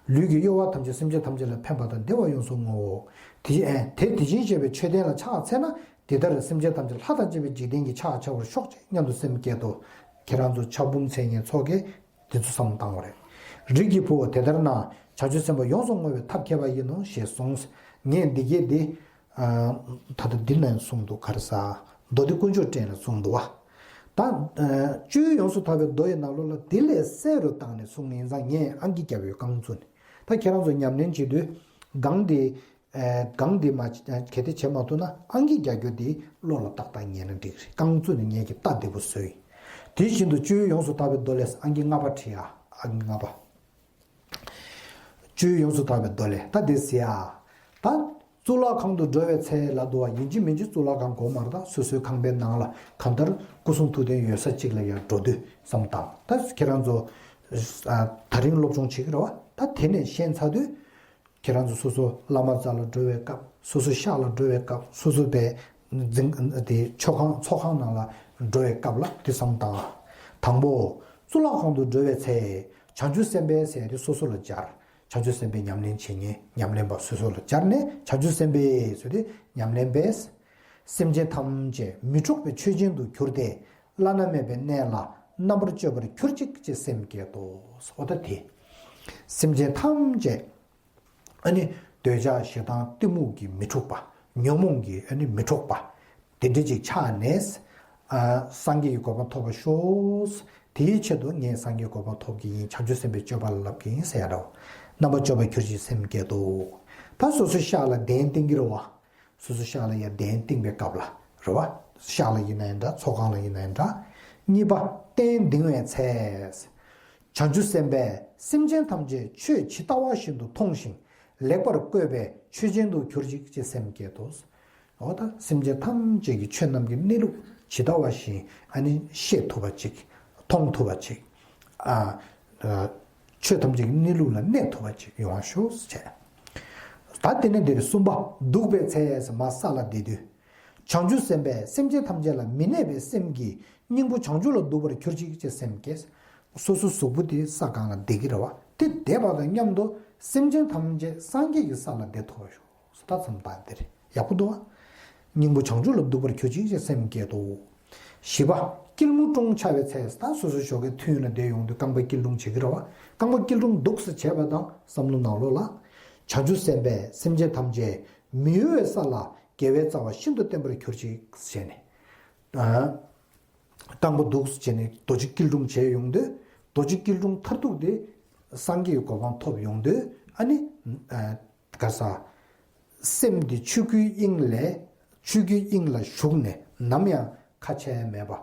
ལུས་ཀྱི་གཡོ་བ་ཐམས་ཅད་སེམས་ཅན་ཐམས་ཅད་ལ་ཕན་པ་དང་བདེ་བ་ཡོངས་སུ་བསྔོའོ། དེ་ཨེ་དེ་དེ་བཞིན་གཤེགས་པའི་མཆོད་རྟེན་ལ་ཕྱག་འཚལ་ན་དེ་ལྟར་སེམས་ཅན་ཐམས་ཅད་ལྷ་དང་བཅས་པའི་འཇིག་རྟེན་གྱི་ཕྱག་བྱ་བར་ཤོག་ཅིག་སྙམ་དུ་སེམས་བསྐྱེད་དོ། ཁྱེད་རང་ཚོ་ཕྱག་འབུམ་ཚད་མཁན་ཚོ་གིས་དེ་ཚོ་བསམ་བཏང་བ་རེད། རིགས་ཀྱི་བུ་དེ་ལྟར་ན་བྱང་ཆུབ་སེམས་དཔའ་ཡོངས་སུ་བསྔོ་བའི་ཐབས་མཁས་པ་ཡིན་ནོ་ཞེས་གསུངས། ངས་འདི་སྐད་འདི། ད་ལྟ་འདི་ནས་གསུངས་འདུག་ག་རེ་ཟ། མདོ་སྡེ་དཀོན་མཆོག་བཀྲལ་ནས་གསུངས་འདུག་བ། ད། སྤྱོད་ཡོངས་སུ་དག་པའི་མདོ་ཡི་ནང་ལོགས་ལ་དེ་ལས་གསལ་རུ་བཏང་ནས་གསུངས་ཡིན་ཙང་ངས་ཨང་ཀི་བརྒྱབ་ཡོད་རྐང་བཙུགས་ནས། ད་ཁྱེད་རང་ཚོ་ཉམས་ལེན་བྱེད་དུས། སྒང་འདི། སྒང་འདི་མ་གལ་ཏེ་བྱེད་མ་ཐུབ་ན་ཨང་ཀི་རྒྱག་རྒྱུ་འདི་བློ་ལ་ཏག་ཏག་ཉན་ན་འགྲིག་རེད། རྐང་བཙུགས་ནས་ངས་ཀྱི་ལྟ་བདེ་པོ་བཟོས་ཡིན། དེ་བཞིན་དུ་སྤྱོད་ཡོངས་སུ་དག་པའི་མདོ་ལས་ཨང་ཀི་ལྔ་པ་བྲིས་ཨ། ཨང་ཀི་ལྔ་པ། སྤྱོད་ཡོངས་སུ་དག་པའི་མདོ་ལས་ད་འདི་ཟེར་ཡ། ད། གཙུག་ལག་ཁང་དུ་འགྲོ་བའི་ཚེ་ལ་འདུག་བ་ཡིན་གཅིག་མིན་གཅིག་གཙུག་ལག་ཁང་དགོས་མ་རེད། ད་སོ་སོའི་ཁང་པའི་ནང་ལ་གང་ལྟར་སྐུ་གསུང་ཐུགས་རྟེན་ཡོད་ས་གཅིག་ལ་ཡར་འགྲོ་དུས་བསམ་བཏང་། ད་ཁྱེད་རང་ཚོ། ད་རིང་སློབ་སྦྱོང་བྱེད་ཀྱི་རེད་བ། ད་དེ་ནས་ཤེས་ཚར་དུས། ཁྱེད་རང་ཚོ་སོ་སོ་བླ་མ་རྩ་ལ་འགྲོ་བའི་སྐབས། སོ་སོ་ཤག་ལ་འགྲོ་བའི་སྐབས། སོ་སོ་པའི་འཛིན་དེ་ཆོས་ཁང་ཚོགས་ཁང་ནང་ལ་འགྲོ་བའི་སྐབས་ལ་དེ་བསམ་བཏང་། དང་པོ། གཙུག་ལག་ཁང་དུ་འགྲོ་བའི་ཚེ། བྱང་ཆུབ་སེམས་དཔའི་ཟེར་དེ་སོ་སོ་ལ་སྦྱར། བྱང་ཆུབ་སེམས་དཔའི་ཉམས་ལེན་བྱེད་མཁན་ཉམས་ལེན་པ་སོ་སོ་ལ་སྦྱར་ནས་བྱང་ཆུབ་སེམས་དཔའི་ཟེར་དེ་ཉམས་ལེན་པས། སེམས་ཅན་ཐམས་ཅད་མི་འཕྲོག་པའི་ཆོས་ཅན་དུ་གྱུར་ཏེ། བླ་ན་མེད་པའི་གནས་ལ་རྣམ་པར་སྤྱོད་པར་གྱུར་ཅིག་ཅེས་སེམས་བསྐྱེད་དོ། འོ་ད་དེ། སེམས་ཅན་ཐམས་ཅད། ཨ་ནི། འདོད་ཆགས་ཞེ་སྡང་གཏི་མུག་གིས་མི་འཁྲུགས་པ། ཉོན་མོངས་ཀྱིས་ཨ་ནི་མི་འཁྲུགས་པ། དེ་འདྲ་ཅིག་ཆགས་ནས། ཨ། སངས་རྒྱས་ཀྱི་གོ་འཕང་ཐོབ་པར་ཤོག་དེའི་ཆེད་དུ་ངས་སངས་རྒྱས་གོ་འཕང་ཐོབ་ཀྱི་ཡིན། བྱང་ཆུབ་སེམས་དཔའི་སྤྱོད་པ་ལ་བསླབ་ཀྱི་ཡིན་ཟེར་ཡ་འདྲ་བོ། རྣམ་པར་སྤྱོད་པར་གྱུར་ཅིག་སེམས་བསྐྱེད་དོ། ད་སོ་སོའི་ཤག་ལ་གདན་བཏིང་གི་རེད་བ། སོ་སོ་ཤག་ལ་ཡ་གདན་བཏིང་པའི་སྐབས་ལ་རེད་བ། ཤག་ལ་ཡིན་ན་ཡང་འདྲ། ཚོགས་ཁང་ལ་ཡིན་ན་ཡང་འདྲ། གཉིས་པ། སྟན་འདིང་བའི་ཚེ། བྱང་ཆུབ་སེམས་དཔས་སེམས་ཅན་ཐམས་ཅད་ཆོས་ཇི་ལྟ་བ་བཞིན་དུ་མཐོང་ཞིང་ལེགས་པར་བཀོད་པའི་ཆོས་ཅན་དུ་གྱུར་ཅིག་ཅེས་སེམས་བསྐྱེད་དོ། འོ་ད་སེམས་ཅན་ཐམས་ཅད་ཀྱི་ཆོས་རྣམས་ཀྱི་གནས་ལུགས་ཇི་ལྟ་བ་བཞིན་ཨ་ནི་ཤེས་ཐུབ་པ་ཅིག་མཐོང་ཐུབ་པ་ཅིག་ཨ། ཆོས་ཐམས་ཅད་ཀྱི་གནས་ལུགས་ལ་གནས་ཐུབ་པ་ཅིག་ཡོང་བ་ཤོག་ཅེས། ད་དེ་ནས་འདིར་གསུམ་པ། འདུག་པའི་ཚེ་མར་ས་ལ་བསྡད་དུས། བྱང་ཆུབ་སེམས་དཔས་སེམས་ཅན་ཐམས་ཅད་ལ་མི་གནས་པའི་སེམས་ཀྱིས་སྙིང་པོ་བྱང་ཆུབ་ལ་འདུག་པར་གྱུར་ཅིག་ཅེས་སེམས་བསྐྱེད། སོ་སོའི་གཟུགས་པོ་དེ་ས་སྒང་ལ་བསྡད་ཀྱི་རེད་བ། དེ་བསྡད་པ་དང་མཉམ་དུ་སེམས་ཅན་ཐམས་ཅད་སངས་རྒྱས་ཀྱི་ས་ལ་བསྡད་ཐུབ་པར་ཤོག་ད་མཚམས་བཏང་དེ་རེད། ཡག་པོ་འདུག་ཨ། སྙིང་པོ་བྱང་ཆུབ་ལ་འདུག་པར་གྱུར་ཅིག་ཅེས་སེམས་བསྐྱེད་དོ། བཞི་པ། སྐྱིལ་མོ་ཀྲུང་འཆའ་བའི་ཚེ། ད་སོ་སོའི་ཞོགས་ཀའི་ཐུན་ཡོད་ན་བསྡད་ཡོང་དུས་རྐང་པ་སྐྱིལ་ཀྲུང་བྱེད་ཀྱི་རེད་བ། རྐང་པ་སྐྱིལ་ཀྲུང་འདུག་སེ་བྱས་པ་དང་བསམ་བློ་ནང་ལོགས་ལ། བྱང་ཆུབ་སེམས་དཔས་སེམས་ཅན་ཐམས་ཅད་མི་གཡོ་བའི་ས་ལ་དགེ་བའི་རྩ་བ་ཤིན་ཏུ་བརྟན་པར་གྱུར་ཅིག་ཟེར་ནས། རྐང་པ་འདུག་སེ་བྱས་ནས་རྡོ་རྗེ་སྐྱིལ་ཀྲུང་བྱས་ཡོང་དུས། རྡོ་རྗེ་སྐྱིལ་ཀྲུང་མཐར་ཐུག་དེ་སངས་རྒྱས་ཀྱི་གོ་འཕང་ཐོབ་ཡོང་དུས་ཨ་ནི། ག་ས། སེམས་འདི་ཆོས་སྐུའི་དབྱིངས་ལས། ཆོས་སྐུའི་དབྱིངས་ལ་ཞུགས་ནས་ནམ་ཡང་ཁ་ཕྱེ་མེད་པ།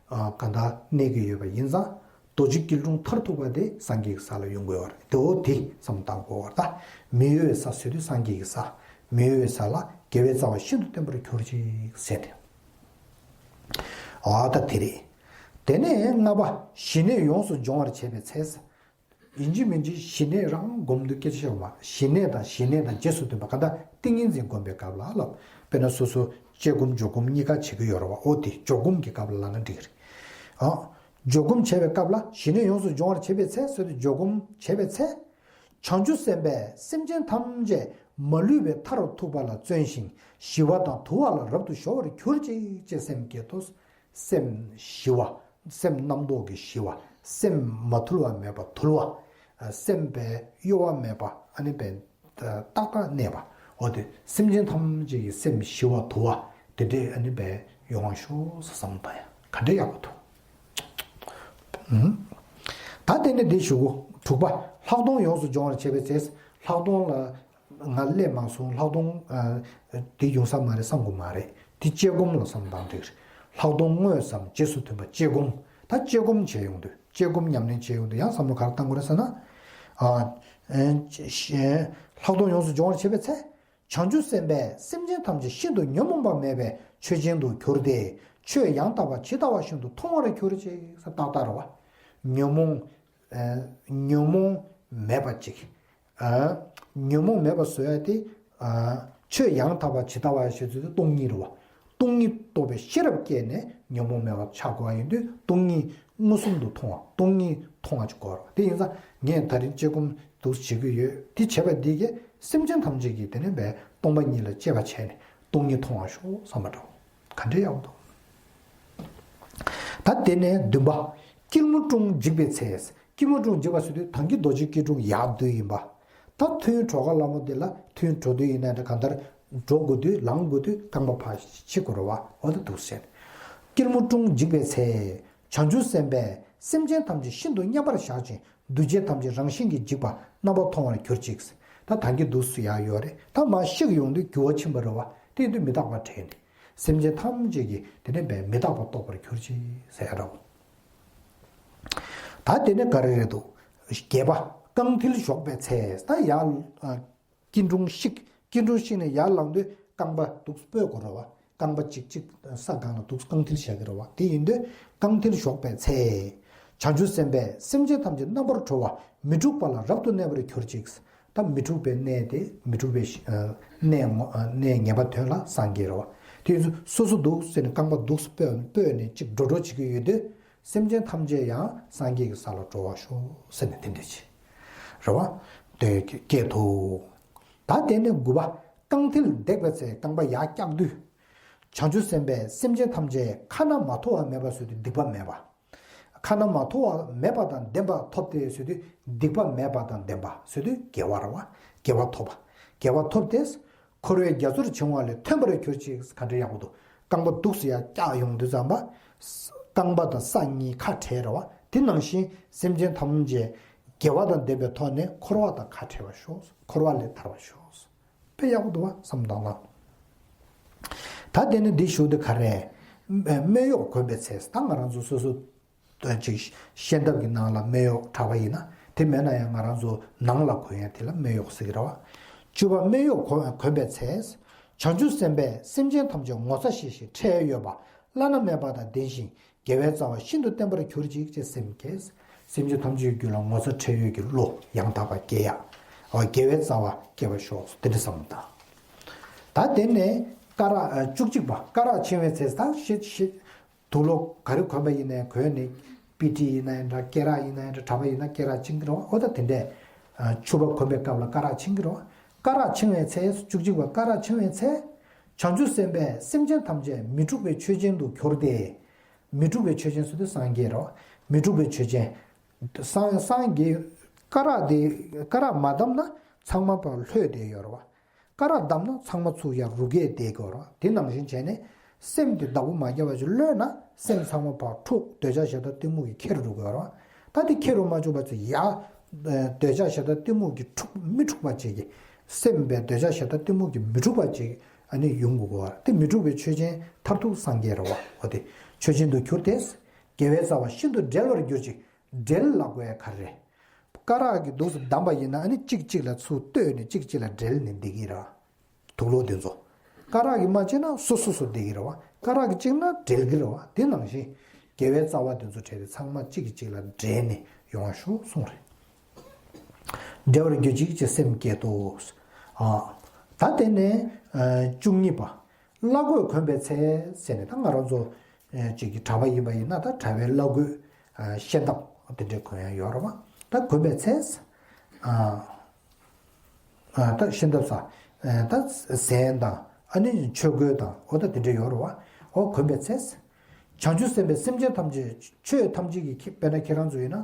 ཨ། གང་ལྟར་གནས་ཀྱི་ཡོད་པ་ཡིན་ཙང་། རྡོ་རྗེ་སྐྱིལ་ཀྲུང་མཐར་ཐུག་པ་དེ་སངས་རྒྱས་ཀྱི་ས་ལ་ཡོང་དགོས་པ་རེད། དེ་འོ་དེ་བསམ་བཏང་དགོས་པ་རེད། ད་མི་གཡོ་བའི་ས་ཟེར་དུས་སངས་རྒྱས་ཀྱི་ས། མི་གཡོ་བའི་ས་ལ་དགེ་བའི་རྩ་བ་ཤིན་ཏུ་བརྟན་པར་གྱུར་ཅིག་ཟེར་ཏེ། ཨ། ད་དེ་རེད། དེ་ནས་ལྔ་པ། ཞི་གནས་ཡོངས་སུ་སྦྱོང་བར་བྱེད་པའི་ཚེ། ཡིན་གཅིག་མིན་གཅིག་ཞི་གནས་རང་སྒོམ་དུས་སྐད་ཆ་བཤད་པ་མ། ཞི་གནས་དང་ཞི་གནས་དང་རྗེས་སུ་མཐུན་པ་གང་ལྟར་ཏིང་ངེ་འཛིན་སྒོམ་པའི་སྐབས་ལ་ལབ། དཔེར་ན་སོ་སོ་དཔྱད་སྒོམ་སྦྱོར་སྒོམ་གཉིས་ཀ་བྱེད་ཀྱི་ཡོད་རེད་བ། འོ་དེ་སྦྱོར་སྒོམ་གྱི་སྐབས་ལ་ལབ་ན་འགྲིག་གི་རེད། ཨ། སྦྱོར་སྒོམ་བྱེད་པའི་སྐབས་ལ་ཞི་གནས་ཡོངས་སུ་སྦྱོང་བར་བྱེད་པའི་ཚེ་ཟེར་དུས་སྦྱོར་སྒོམ་བྱེད་པའི་ཚེ། བྱང་ཆུབ་སེམས་དཔས་སེམས་ཅན་ཐམས་ཅད་མ་ལུས་པའི་མཐར་ཐུག་པ་ལ་བརྩོན་ཞིང་ཞི་བ་དང་དུལ་བ་ལ་རབ་ཏུ་གཞོལ་བར་གྱུར་ཅིག་ཅེས་སེམས་བསྐྱེད་དོ། སེམས་ཞི་བ། སེམས་རྣམ་རྟོག་གི་ཞི་བ། སེམས་མ་དུལ་བ་མེད་པ་དུལ་བ། སེམས་པའི་གཡོ་བ་མེད་པ། ཨ་ནི་པའི་ཏག་ཏག་གནས་པ། འོ་དེ་སེམས་ཅན་ཐམས་ཅད་ཀྱི་སེམས་ཞི་བ་དུལ་བ་དེ་འདྲས་ཨ་ནི་པའི་ཡོང་བ་ཤོག་བསམ་བཏང་ཡ་ག་འདྲས་ཡག་པོ་འདུག་ད་དེ་ནས་འདི་ཞུ་གོ། དྲུག་པ། ལྷག་མཐོང་ཡོངས་སུ་སྦྱོང་བར་བྱེད་པའི་ཚེ། ལྷག་མཐོང་ལ། ང་སླེབས་མ་སོང་། ལྷག་མཐོང་། ཨ། དེ་ཡོང་ས་མ་རེད་བསམ་གི་མ་རེད། དེ་དཔྱད་སྒོམ་ལ་བསམ་བཏང་འགྲིག་རེད། ལྷག་མཐོང་དངོས་སམ་རྗེས་སུ་མཐུན་པ་དཔྱད་སྒོམ། ད་དཔྱད་སྒོམ་བྱས་ཡོང་དུས་དཔྱད་སྒོམ་ཉམས་ལེན་བྱས་ཡོང་དུས་ཡང་བསམ་བློ་ག་རེ་བཏང་དགོས་རེད་ཟེར་ན། ཨ། ཨེ། ལྷག་མཐོང་ཡོངས་སུ་སྦྱོང་བར་བྱེད་པའི་ཚེ། བྱང་ཆུབ་སེམས་དཔས་སེམས་ཅན་ཐམས་ཅད་ཤིན་ཏུ་ཉོན་མོངས་པ་མེད་པའི་ཆོས་ཅན་དུ་གྱུར་ཏེ་ཆོས་ཡང་དག་པ་ཇི་ལྟ་བ་བཞིན་དུ་མཐོང་བར་གྱུར་ཅིག་ཟེར་ཏག་ཏག་རེད་བ། ཉོན་མོངས། ཨ། ཉོན་མོངས་མེད་པ་ཅིག་ཨ། ཉོན་མོངས་མེད་པ་བཟོ་ཡ་དེ། ཨ། ཆོས་ཡང་དག་པ་ཇི་ལྟ་བ་ཞེས་ཚུལ་དེ་སྟོང་ཉིད་རེད་བ། སྟོང་ཉིད་རྟོགས་པའི་ཤེས་རབ་སྐྱེས་ནས་ཉོན་མོངས་མེད་པ་ཆགས་དགོས་པ་ཡིན་དུས་སྟོང་ཉིད་ མངོན་སུམ་དུ་མཐོང་བ། སྟོང་ཉིད་མཐོང་བ་ཅིག་དགོས་རེད། དེ་ཡིན་ཙང་ངས་ད་རིང་དཔྱད་སྒོམ་འདུག་བྱེད་ཀྱི་ཡོད། དེ་བྱས་པ་འདི་གིས་སེམས་ཅན་ཐམས་ཅད་ཀྱིས་དེ་ནས་བས་སྟོང་པ་ཉིད་ལ་དཔྱད་པ་བྱས་ནས་སྟོང་ཉིད་མཐོང་བར་ཤོག་བསམ་པ་འདྲ་བོ། ག་འདྲའི་ཡག་པོ་འདུག་ད་དེ་ནས་བདུན་པ། སྐྱིལ་མོ་ཀྲུང་འཇིགས་པའི་ཚེ། སྐྱིལ་མོ་ཀྲུང་འཇིགས་པ་ཟེར་དུས་ད་གིན་རྡོ་རྗེ་སྐྱིལ་ཀྲུང་ཡར་སྡོད་ཡིན་པ། ད་ཐུན་གྲོལ་ག་ལ་མོ་དེ་ལ་ཐུན་གྲོལ་དུས་ཡིན་ན་འདྲ། གང་ལྟར་འགྲོ་དགོས་དུས་ལངས་དགོས་དུས་རྐང་པ་ཕར་ཕྱི་དགོས་རེད་བ། འོ་དེ་འདུག་ཟེར། སྐྱིལ་མོ་ཀྲུང་འཇིགས་པའི་ཚེ། བྱང་ཆུབ་སེམས་དཔས་སེམས་ཅན་ཐམས་ཅད་ཤིན་ཏུ་མཉམ་པར་བཞག་ཅིང་འདུ་བྱེད་ཐམས་ཅད་རང་བཞིན་གྱིས་འཇིག་པ་རྣམ་པར་མཐོང་བར་གྱུར་ཅིག་ད་ད་གིན་འདུག་སུ་ཡར་ཡོད་རེད། ད་མར་གཤེགས་ཡོང་དུས་འགྱུར་བ་ཕྱིན་པ་རེད་བ། དེ་ཡིན་དུས་མི་རྟག་པ་དྲན་ནས། སེམས་ཅན་ཐམས་ཅད་ཀྱིས་དེ་ནས་བས་མི་རྟག་པ་རྟོགས་པར་གྱུར་ཅིག་ཟེར་ཡ་འདྲ་བོ། ད་དེ་ནས་ག་རེ་རེད་འདུག་བརྒྱད་པ། རྐང་མཐིལ་གཞོག་པའི་ཚེ། ད་ཡར་ཨ། སྐྱིལ་ཀྲུང་བཤིག་སྐྱིལ་ཀྲུང་བཤིག་ནས་ཡར་ལངས་དུས་རྐང་པ་འདུག་སྤོས་དགོས་རེད་བ། རྐང་པ་གཅིག་གཅིག་ས་སྒང་ལ་འདུག་རྐང་མཐིལ་བཞག་གི་རེད་བ། དེ་ཡིན་དུས་རྐང་མཐིལ་གཞོག་པའི་ཚེ། བྱང་ཆུབ་སེམས་དཔས་སེམས་ཅན་ཐམས་ཅད་རྣམ་པར་གྲོལ་བ་མི་འཁྲུགས་པ་ལ་རབ་ཏུ་གནས་པར་གྱུར་ཅིག་ད་མི་འཁྲུགས་པའི་གནས་དེ་མི་འཁྲུགས་པའི་ཨ། གནས་ངོ་ཨ། གནས་ངེས་པ་དོན་ལ་སངས་རྒྱས་རེད་བ། དེ་ཡིན་དུས་སོ་སོ་འདུག་ཟེར་ནས་རྐང་པ་འདུག་སྤོས་སྤོས་ནས་གཅིག་འགྲོ་འགྲོ་བྱེད་ཀྱི་ཡོད་དུས། སེམས་ཅན་ཐམས་ཅད་ཡང་སངས་རྒྱས་ཀྱི་ས་ལ་འགྲོ་བར་ཤོག་ཟེར་ནས་དེ་འདྲ་བྱེད། རེད་བ། དེ་སྐད་དུ། ད་དེ་ནས་དགུ་པ། རྐང་མཐིལ་འདེགས་པའི་ཚེ། རྐང་པ་ཡར་བཀྱག་དུས། བྱང་ཆུབ་སེམས་དཔས་སེམས་ཅན་ཐམས་ཅད་ཁ་ན་མ་ཐོ་བ་མེད་པ་བཟོས་ཏེ་སྡིག་པ་མེད་པ། ཁ་ན་མ་ཐོ་བ་མེད་པ་དང་ལྡན་པ་ཐོབ་སྟེ་བཟོས་ཏེ་སྡིག་པ་མེད་པ་དང་ལྡན་པ་བཟོས་ཏེ་དགེ་བ་རེད་བ། དགེ་བ་ཐོབ་པ། དགེ་བ་ཐོབ་སྟེ། འཁོར་བའི་རྒྱ་མཚོར་བྱིང་བ་ལས་ཐོན་པར་གྱུར་ཅིག་ག་འདྲ་ཡག་པོ་འདུག་རྐང་པ་འདུག་སེ་ཡར་བཀྱག་ཡོང་དུས་ཙམ་པ། རྐང་པ་དང་ས་གཉིས་ཁ་བྲལ་རེད་བ། དེ་ནང་བཞིན་སེམས་ཅན་ཐམས་ཅད་དགེ་བ་དང་ལྡན་པའི་ཐོག་ནས་འཁོར་བ་དང་ཁ་བྲལ་བར་ཤོག་འཁོར་བ་ལས་ཐར་བར་ཤོག་དཔེ་ཡག་པོ་འདུག་བ་བསམ་བཏང་ན། ད་དེ་ནི་འདི་ཞུ་དུས་ག་རེ། སྨད་གཡོགས་གོན་པའི་ཚེ། ད་ང་རང་ཚོ་སོ་སོ། ཅིག་ཤེས་ལྡན་གྱི་ནང་ལ་སྨད་གཡོགས་གྲྭ་པ་ཡིན་ན། དེ་མེད་ན་ཡང་ང་རང་ཚོ་ནང་ལ་གོན་ཡ་དེ་ལ་སྨད་གཡོགས་ཟེར་གྱི་རེད་བ། བཅུ་པ། སྨད་གཡོགས་གོན་གོན་པའི་ཚེ། བྱང་ཆུབ་སེམས་དཔས་སེམས་ཅན་ཐམས་ཅད་ངོ་ཚ་ཤེས་ཤིང་ཁྲེལ་ཡོད་པ་བླ་ན་མེད་པ་དང་ལྡན་ཞིང་དགེ་བའི་རྩ་བ་ཤིན་ཏུ་བརྟན་པར་གྱུར་ཅིག་ཅེས་སེམས་བསྐྱེད། སེམས་ཅན་ཐམས་ཅད་ཀྱི་རྒྱུད་ལ་ངོ་ཚ་ཁྲེལ་ཡོད་ཀྱི་བློ་ཡང་དག་པར་སྐྱེ་ཡ། འོ་དགེ་བའི་རྩ་བ་སྐྱེ་བར་ཤོག་དེ་འདྲ་བསམ་བཏང་། ད་དེ་ནས་སྐ་རགས་བཅུ་གཅིག་པ། སྐ་རགས་འཆིང་བའི་ཚེ། ད་ཤེས་ཤེས། དུག་ལོག་ག་རེ་གོན་པ་ཡིན་ནའི་གོན་ནས། སྤི་ཏི་ཡིན་ནའི་འདྲ། སྐེ་རགས་ཡིན་ནའི་འདྲ། གྲྭ་པ་ཡིན་ན་སྐེ་རགས་འཆིང་གི་རེད་བ། འོ་ད་དེ་འདྲས། ཕྱུ་པ་གོན་པའི་སྐབས་ལ་སྐ་རགས་འཆིང་གི་རེད་བ། སྐ་རགས་འཆིང་བའི་ཚེ། བཅུ་གཅིག་པ། སྐ་རགས་འཆིང་བའི་ཚེ། བྱང་ཆུབ་སེམས་དཔས་སེམས་ཅན་ཐམས་ཅད་མི་འཁྲུགས་པའི་ཆོས་ཅན་དུ་གྱུར་ཏེ། མི་འཁྲུགས་པའི་ཆོས་ཅན་ཟེར་དུས་སངས་རྒྱས་རེད་བ། མི་འཁྲུགས་པའི་ཆོས་ཅན། སངས་སངས་རྒྱས། སྐ་རགས་དེ་སྐ་རགས་མ་བསྡམས་ན་ཚང་མ་ཕར་ལྷོད་བསྡད་ཡོད་རེད་བ། སྐ་རགས་བསྡམས་ན་ཚང་མ་ཚུར་ཡར་རུབ་རྒྱས་བསྡད་དགོས་རེད་བ། དེ་ནང་བཞིན་བྱས་ནས་སེམས་དེ་བདག་པོ་མ་བརྒྱབ་པ་ཞིག་གློད་ན་སེམས་ཚང་མ་ཕར་འཁྲུག་འདོད་ཆགས་ཞེ་སྡང་གཏི་མུག་གིས་ཁྱེར་འགྲོ་དགོས་རེད་བ། ད་དེ་ཁྱེར་རུ་མ་བཅུག་པ་ཚོ་ཡ། འདོད་ཆགས་ཞེ་སྡང་གཏི་མུག་གིས་འཁྲུག་མི་འཁྲུག་པ་བྱེད་ཀྱི། སེམས་པའི་འདོད་ཆགས་ཞེ་སྡང་གཏི་མུག་གིས་མི་འཁྲུག་པ་བྱེད་ཀྱི་ཨ་ནི་ཡོང་དགོས་རེད་བ། དེ་མི་འཁྲུགས་པའི་ཆོས་ཅན་མཐར་ཐུག་སངས་རྒྱས་རེད་བ། འོ་དེ་ཆོས་ཅན་དུ་གྱུར་ཏེ། དགེ་བའི་རྩ་བ་ཤིན་ཏུ་འབྲེལ་བར་གྱུར་ཅིག་འབྲེལ་ལབ་དགོས་ཡ་ག་རེ་རེད། སྐ་རགས་ཀྱིས་འདུག་སེ་བསྡམས་པ་ཡིན་ན་ཨ་ནི་གཅིག་གཅིག་ལ་ཚུར་གཏོད་ནས་གཅིག་གཅིག་ལ་འབྲེལ་ནས་བསྡད་ཀྱི་རེད། དུག་ལོག་འདི་ཚོ། སྐ་རགས་ཀྱིས་མ་བྱས་ན་སོ་སོ་སོ་བསྡད་ཀྱི་རེད་བ། སྐ་རགས་ཀྱིས་བཅིངས་ན་འབྲེལ་གྱི་རེད་བ། དེ་ནང་བཞིན་དགེ་བའི་རྩ་བ་འདི་ཚོ་བྲལ་ཏེ་ཚང་མ་གཅིག་གིས་གཅིག་ལ་འབྲེལ་ནས་ཡོང་བ་ཞུ་གསུངས་རེད། འབྲེལ་བར་གྱུར་ཅིག་ཅེས་སེམས་བསྐྱེད་དོ། ཨ། ད་དེ་ནས་ཨ། བཅུ་གཉིས་པ། བླ་གོས་གོན་པའི་ཚེ་ཟེར་ནས། ད་ང་རང་ཚོ་ཅིག་གི་གྲྭ་པ་ཡིན་པ་ཡིན་ན་ད་གྲྭ་པའི་བླ་གོས་ཤེས་ལྡན་དེ་འདྲས་གོན་ཡ་ཡོད་རེད་བ། ད་གོན་པའི་ཚེ། ད་ཤེས་ལྡན་ས། ད་ཟན་དང་ཨ་ནི་ཆོས་གོས་དང་འོ་ད་དེ་འདྲས་ཡོད་རེད་བ། འོ་གོན་པའི་ཚེ། བྱང་ཆུབ་སེམས་དཔས་སེམས་ཅན་ཐམས་ཅད་ཆོས་ཐམས་ཅད་ཀྱི་དཔེར་ན་ཁྱེད་རང་ཚོ་ཡིན་ན།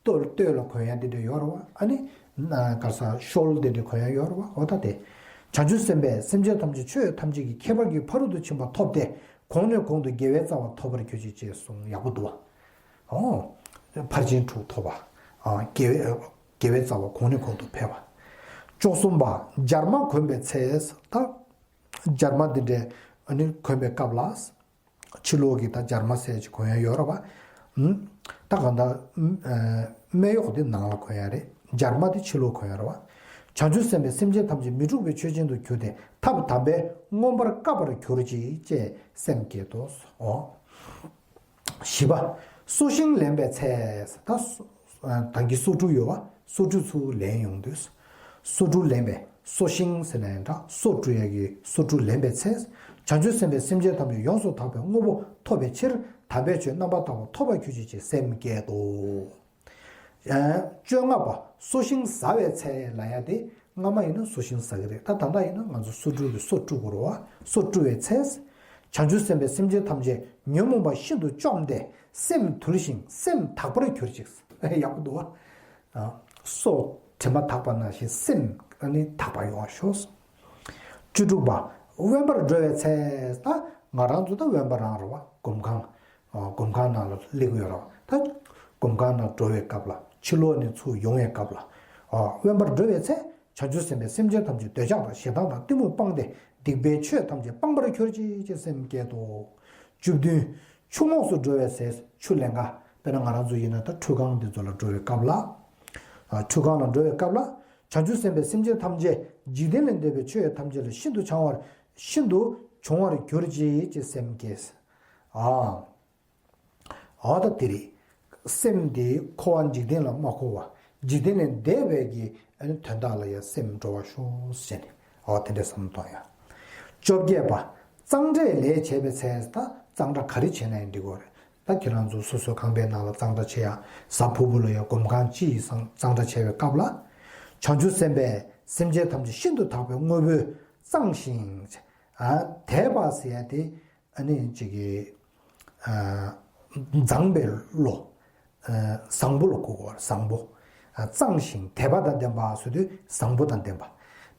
སྟོད་སྟོད་ལ་གོན་ཡ་འདི་འདྲ་ཡོད་རེད་བ། ཨ་ནི། ག་ས་ཤོལ་འདི་འདྲ་གོན་ཡ་ཡོད་རེད་བ། འོ་ད་དེ། བྱང་ཆུབ་སེམས་དཔས་སེམས་ཅན་ཐམས་ཅད་ཆོས་ཐམས་ཅད་ཀྱི་ཁྱད་པར་གྱི་ཕ་རོལ་ཏུ་ཕྱིན་པ་ཐོབ་སྟེ་གོང་ནས་གོང་དུ་དགེ་བའི་རྩ་བ་ཐོབ་པར་གྱུར་ཅིག་ཅེས་གསུངས། ཡག་པོ་འདུག་བ། ཨོ། ཕར་ཕྱིན་དྲུག་ཐོབ་པ། དགེ་བའི་དགེ་བའི་རྩ་བ་གོང་ནས་གོང་དུ་འཕེལ་བ། བཅུ་གསུམ་པ། སྦྱར་མ་གོན་པའི་ཚེ། ད། སྦྱར་མ་འདི་འདྲ་ཨ་ནི་གོན་པའི་སྐབས་ལ། ཕྱི་ལོགས་ཀྱི་ད་སྦྱར་མ་ཟེར་ཅིག་གོན་ཡ་ཡོད་རེད་བ། ད་གང་ལྟར་སྨད་གཡོགས་དེ་ནང་ལ་གོན་ཡ་རེད། སྦྱར་མ་དེ་ཕྱི་ལོགས་གོན་ཡ་རེད་བ། བྱང་ཆུབ་སེམས་དཔས་སེམས་ཅན་ཐམས་ཅད་མི་འཁྲུགས་པའི་ཆོས་ཅན་དུ་གྱུར་ཏེ་ཐབས་དམ་པས་མངོན་པར་དཀའ་བར་གྱུར་ཅིག་ཅེས་སེམས་བསྐྱེད་དོ། འོ། བཞི་པ། སོ་ཤིང་ལེན་པའི་ཚེ། ད་སོ། ད་གིན་སོ་འབྲུ་ཡོད་བ། སོ་འབྲུ་ཚུར་ལེན་ཡོང་དུས། སོ་འབྲུ་ལེན་པའི་སོ་ཤིང་ཟེར་ན་ཡང་འདྲ། སོ་འབྲུ་ཡ་གི་སོ་འབྲུ་ལེན་པའི་ཚེ། བྱང་ཆུབ་སེམས་དཔས་སེམས་ཅན་ཐམས་ཅད་ཡོངས་སུ་དག་པའི་དངོས་པོ་ཐོབ་པའི་ཕྱིར་ དམ་པའི་ཆོས་རྣམ་པར་དག་པ་ཐོབ་པར་གྱུར་ཅིག་ཅེས་སེམས་བསྐྱེད་དོ། བཅོ་ལྔ་པ། གསོ་ཞིང་བཟའ་བའི་ཚེ་ལ་ཡ་དེ། སྔ་མ་ཡིན་ན་གསོ་ཞིང་བཟའ་གི་རེད། ད་ད་ལྟ་ཡིན་ན་ང་ཚོ་གསོ་བཀྲུ་གི་གསོ་བཀྲུ་དགོས་རེད་བ། གསོ་བཀྲུ་བའི་ཚེ། བྱང་ཆུབ་སེམས་དཔས་སེམས་ཅན་ཐམས་ཅད་ཉོན་མོངས་པ་ཤིན་ཏུ་བཅོམ་སྟེ་སེམས་དུལ་ཞིང་སེམས་དག་པར་གྱུར་ཅིག་ཡག་པོ་འདུག་བ། གསོ་དྲི་མ་དག་པ་ནང་བཞིན་སེམས་ནི་དག་པ་ཡོང་བ་ཤོག་བཅུ་དྲུག་པ། དབེན་པར་འགྲོ་བའི་ཚེ། ད་ང་རང་ཚོ་ད་དབེན་པ་རང་རེད་བ། སྒོམ་ཁང་། སྒོམ་ཁང་ནང་ལ་སླེབས་ཡོད་རེད་བ། ད་སྒོམ་ཁང་ནང་འགྲོ་བའི་སྐབས་ལ། ཕྱི་ལོགས་ནས་ཚུར་ཡོང་བའི་སྐབས་ལ། དབེན་པར་འགྲོ་བའི་ཚེ། བྱང་ཆུབ་སེམས་དཔས་སེམས་ཅན་ཐམས་ཅད་འདོད་ཆགས་དང་ཞེ་སྡང་དང་གཏི་མུག་སྤངས་ཏེ། སྡིག་པའི་ཆོས་ཐམས་ཅད་སྤང་བར་གྱུར་ཅིག་ཅེས་སེམས་བསྐྱེད་དོ། བཅུ་བདུན། ཆུ་ངོགས་སུ་འགྲོ་བའི་ཚེ། ཆུ་ལེན་ག་དཔེར་ན་ང་རང་ཚོ་ཡིན་ན་ད་ཁྲུས་ཁང་འདི་ཚོ་ལ་འགྲོ་བའི་སྐབས་ལ། ཁྲུས་ཁང་ལ་འགྲོ་བའི་སྐབས་ལ། བྱང་ཆུབ་སེམས་དཔས་སེམས་ཅན་ཐམས་ཅད་འཇིག་རྟེན་ལས་འདས་པའི་ཆོས་ཐམས་ཅད་ལ་ཤིན་ཏུ་བྱང་བར། ཤིན་ཏུ་བྱུང་བར་གྱུར་ཅིག་ཅེས་སེམས་བསྐྱེད། ཨ། འོ་ད་དེ་རེད། སེམས་དེ་འཁོར་བ་འཇིག་རྟེན་ལ་མ་འཁོར་བ། འཇིག་རྟེན་ལས་འདས་པའི་གི་དོན་དག་ལ་ཡང་སེམས་འགྲོ་བར་ཤོག་ཟེར་ནས། འོ་དེ་འདྲ་བསམ་བཏང་ཡ། བཅོ་བརྒྱད་པ། གཙང་སྦྲའི་ལས་བྱེད་པའི་ཚེ། ད་གཙང་སྦྲ་ག་རེ་བྱས་ན་ཡང་འགྲིག་གི་རེད། ད་ཁྱེད་རང་ཚོ་སོ་སོའི་ཁང་པའི་ནང་ལ་གཙང་སྦྲ་བྱེད་ཡ། གཟའ་ཕུར་བུ་ལ་ཡང་སྒོམ་ཁང་སྤྱི་ཡི་གཙང་སྦྲ་བྱེད་པའི་སྐབས་ལ། བྱང་ཆུབ་སེམས་དཔས་སེམས་ཅན་ཐམས་ཅད་ཤིན་ཏུ་དག་པའི་དངོས་པོས་གཙང་ཞིང་། ཨ། དད་པ་ཟེར་ཡ་དེ། ཨ་ནི་ཅིག་གི། ཨ། མཛངས་པའི་བློ། ཨ། བཟང་པོ་ལ་གོ་དགོས་པ་བཟང་པོ། ཨ། གཙང་ཞིང་དད་པ་དང་ལྡན་པ་ཟེར་དུས་བཟང་པོ་དང་ལྡན་པ།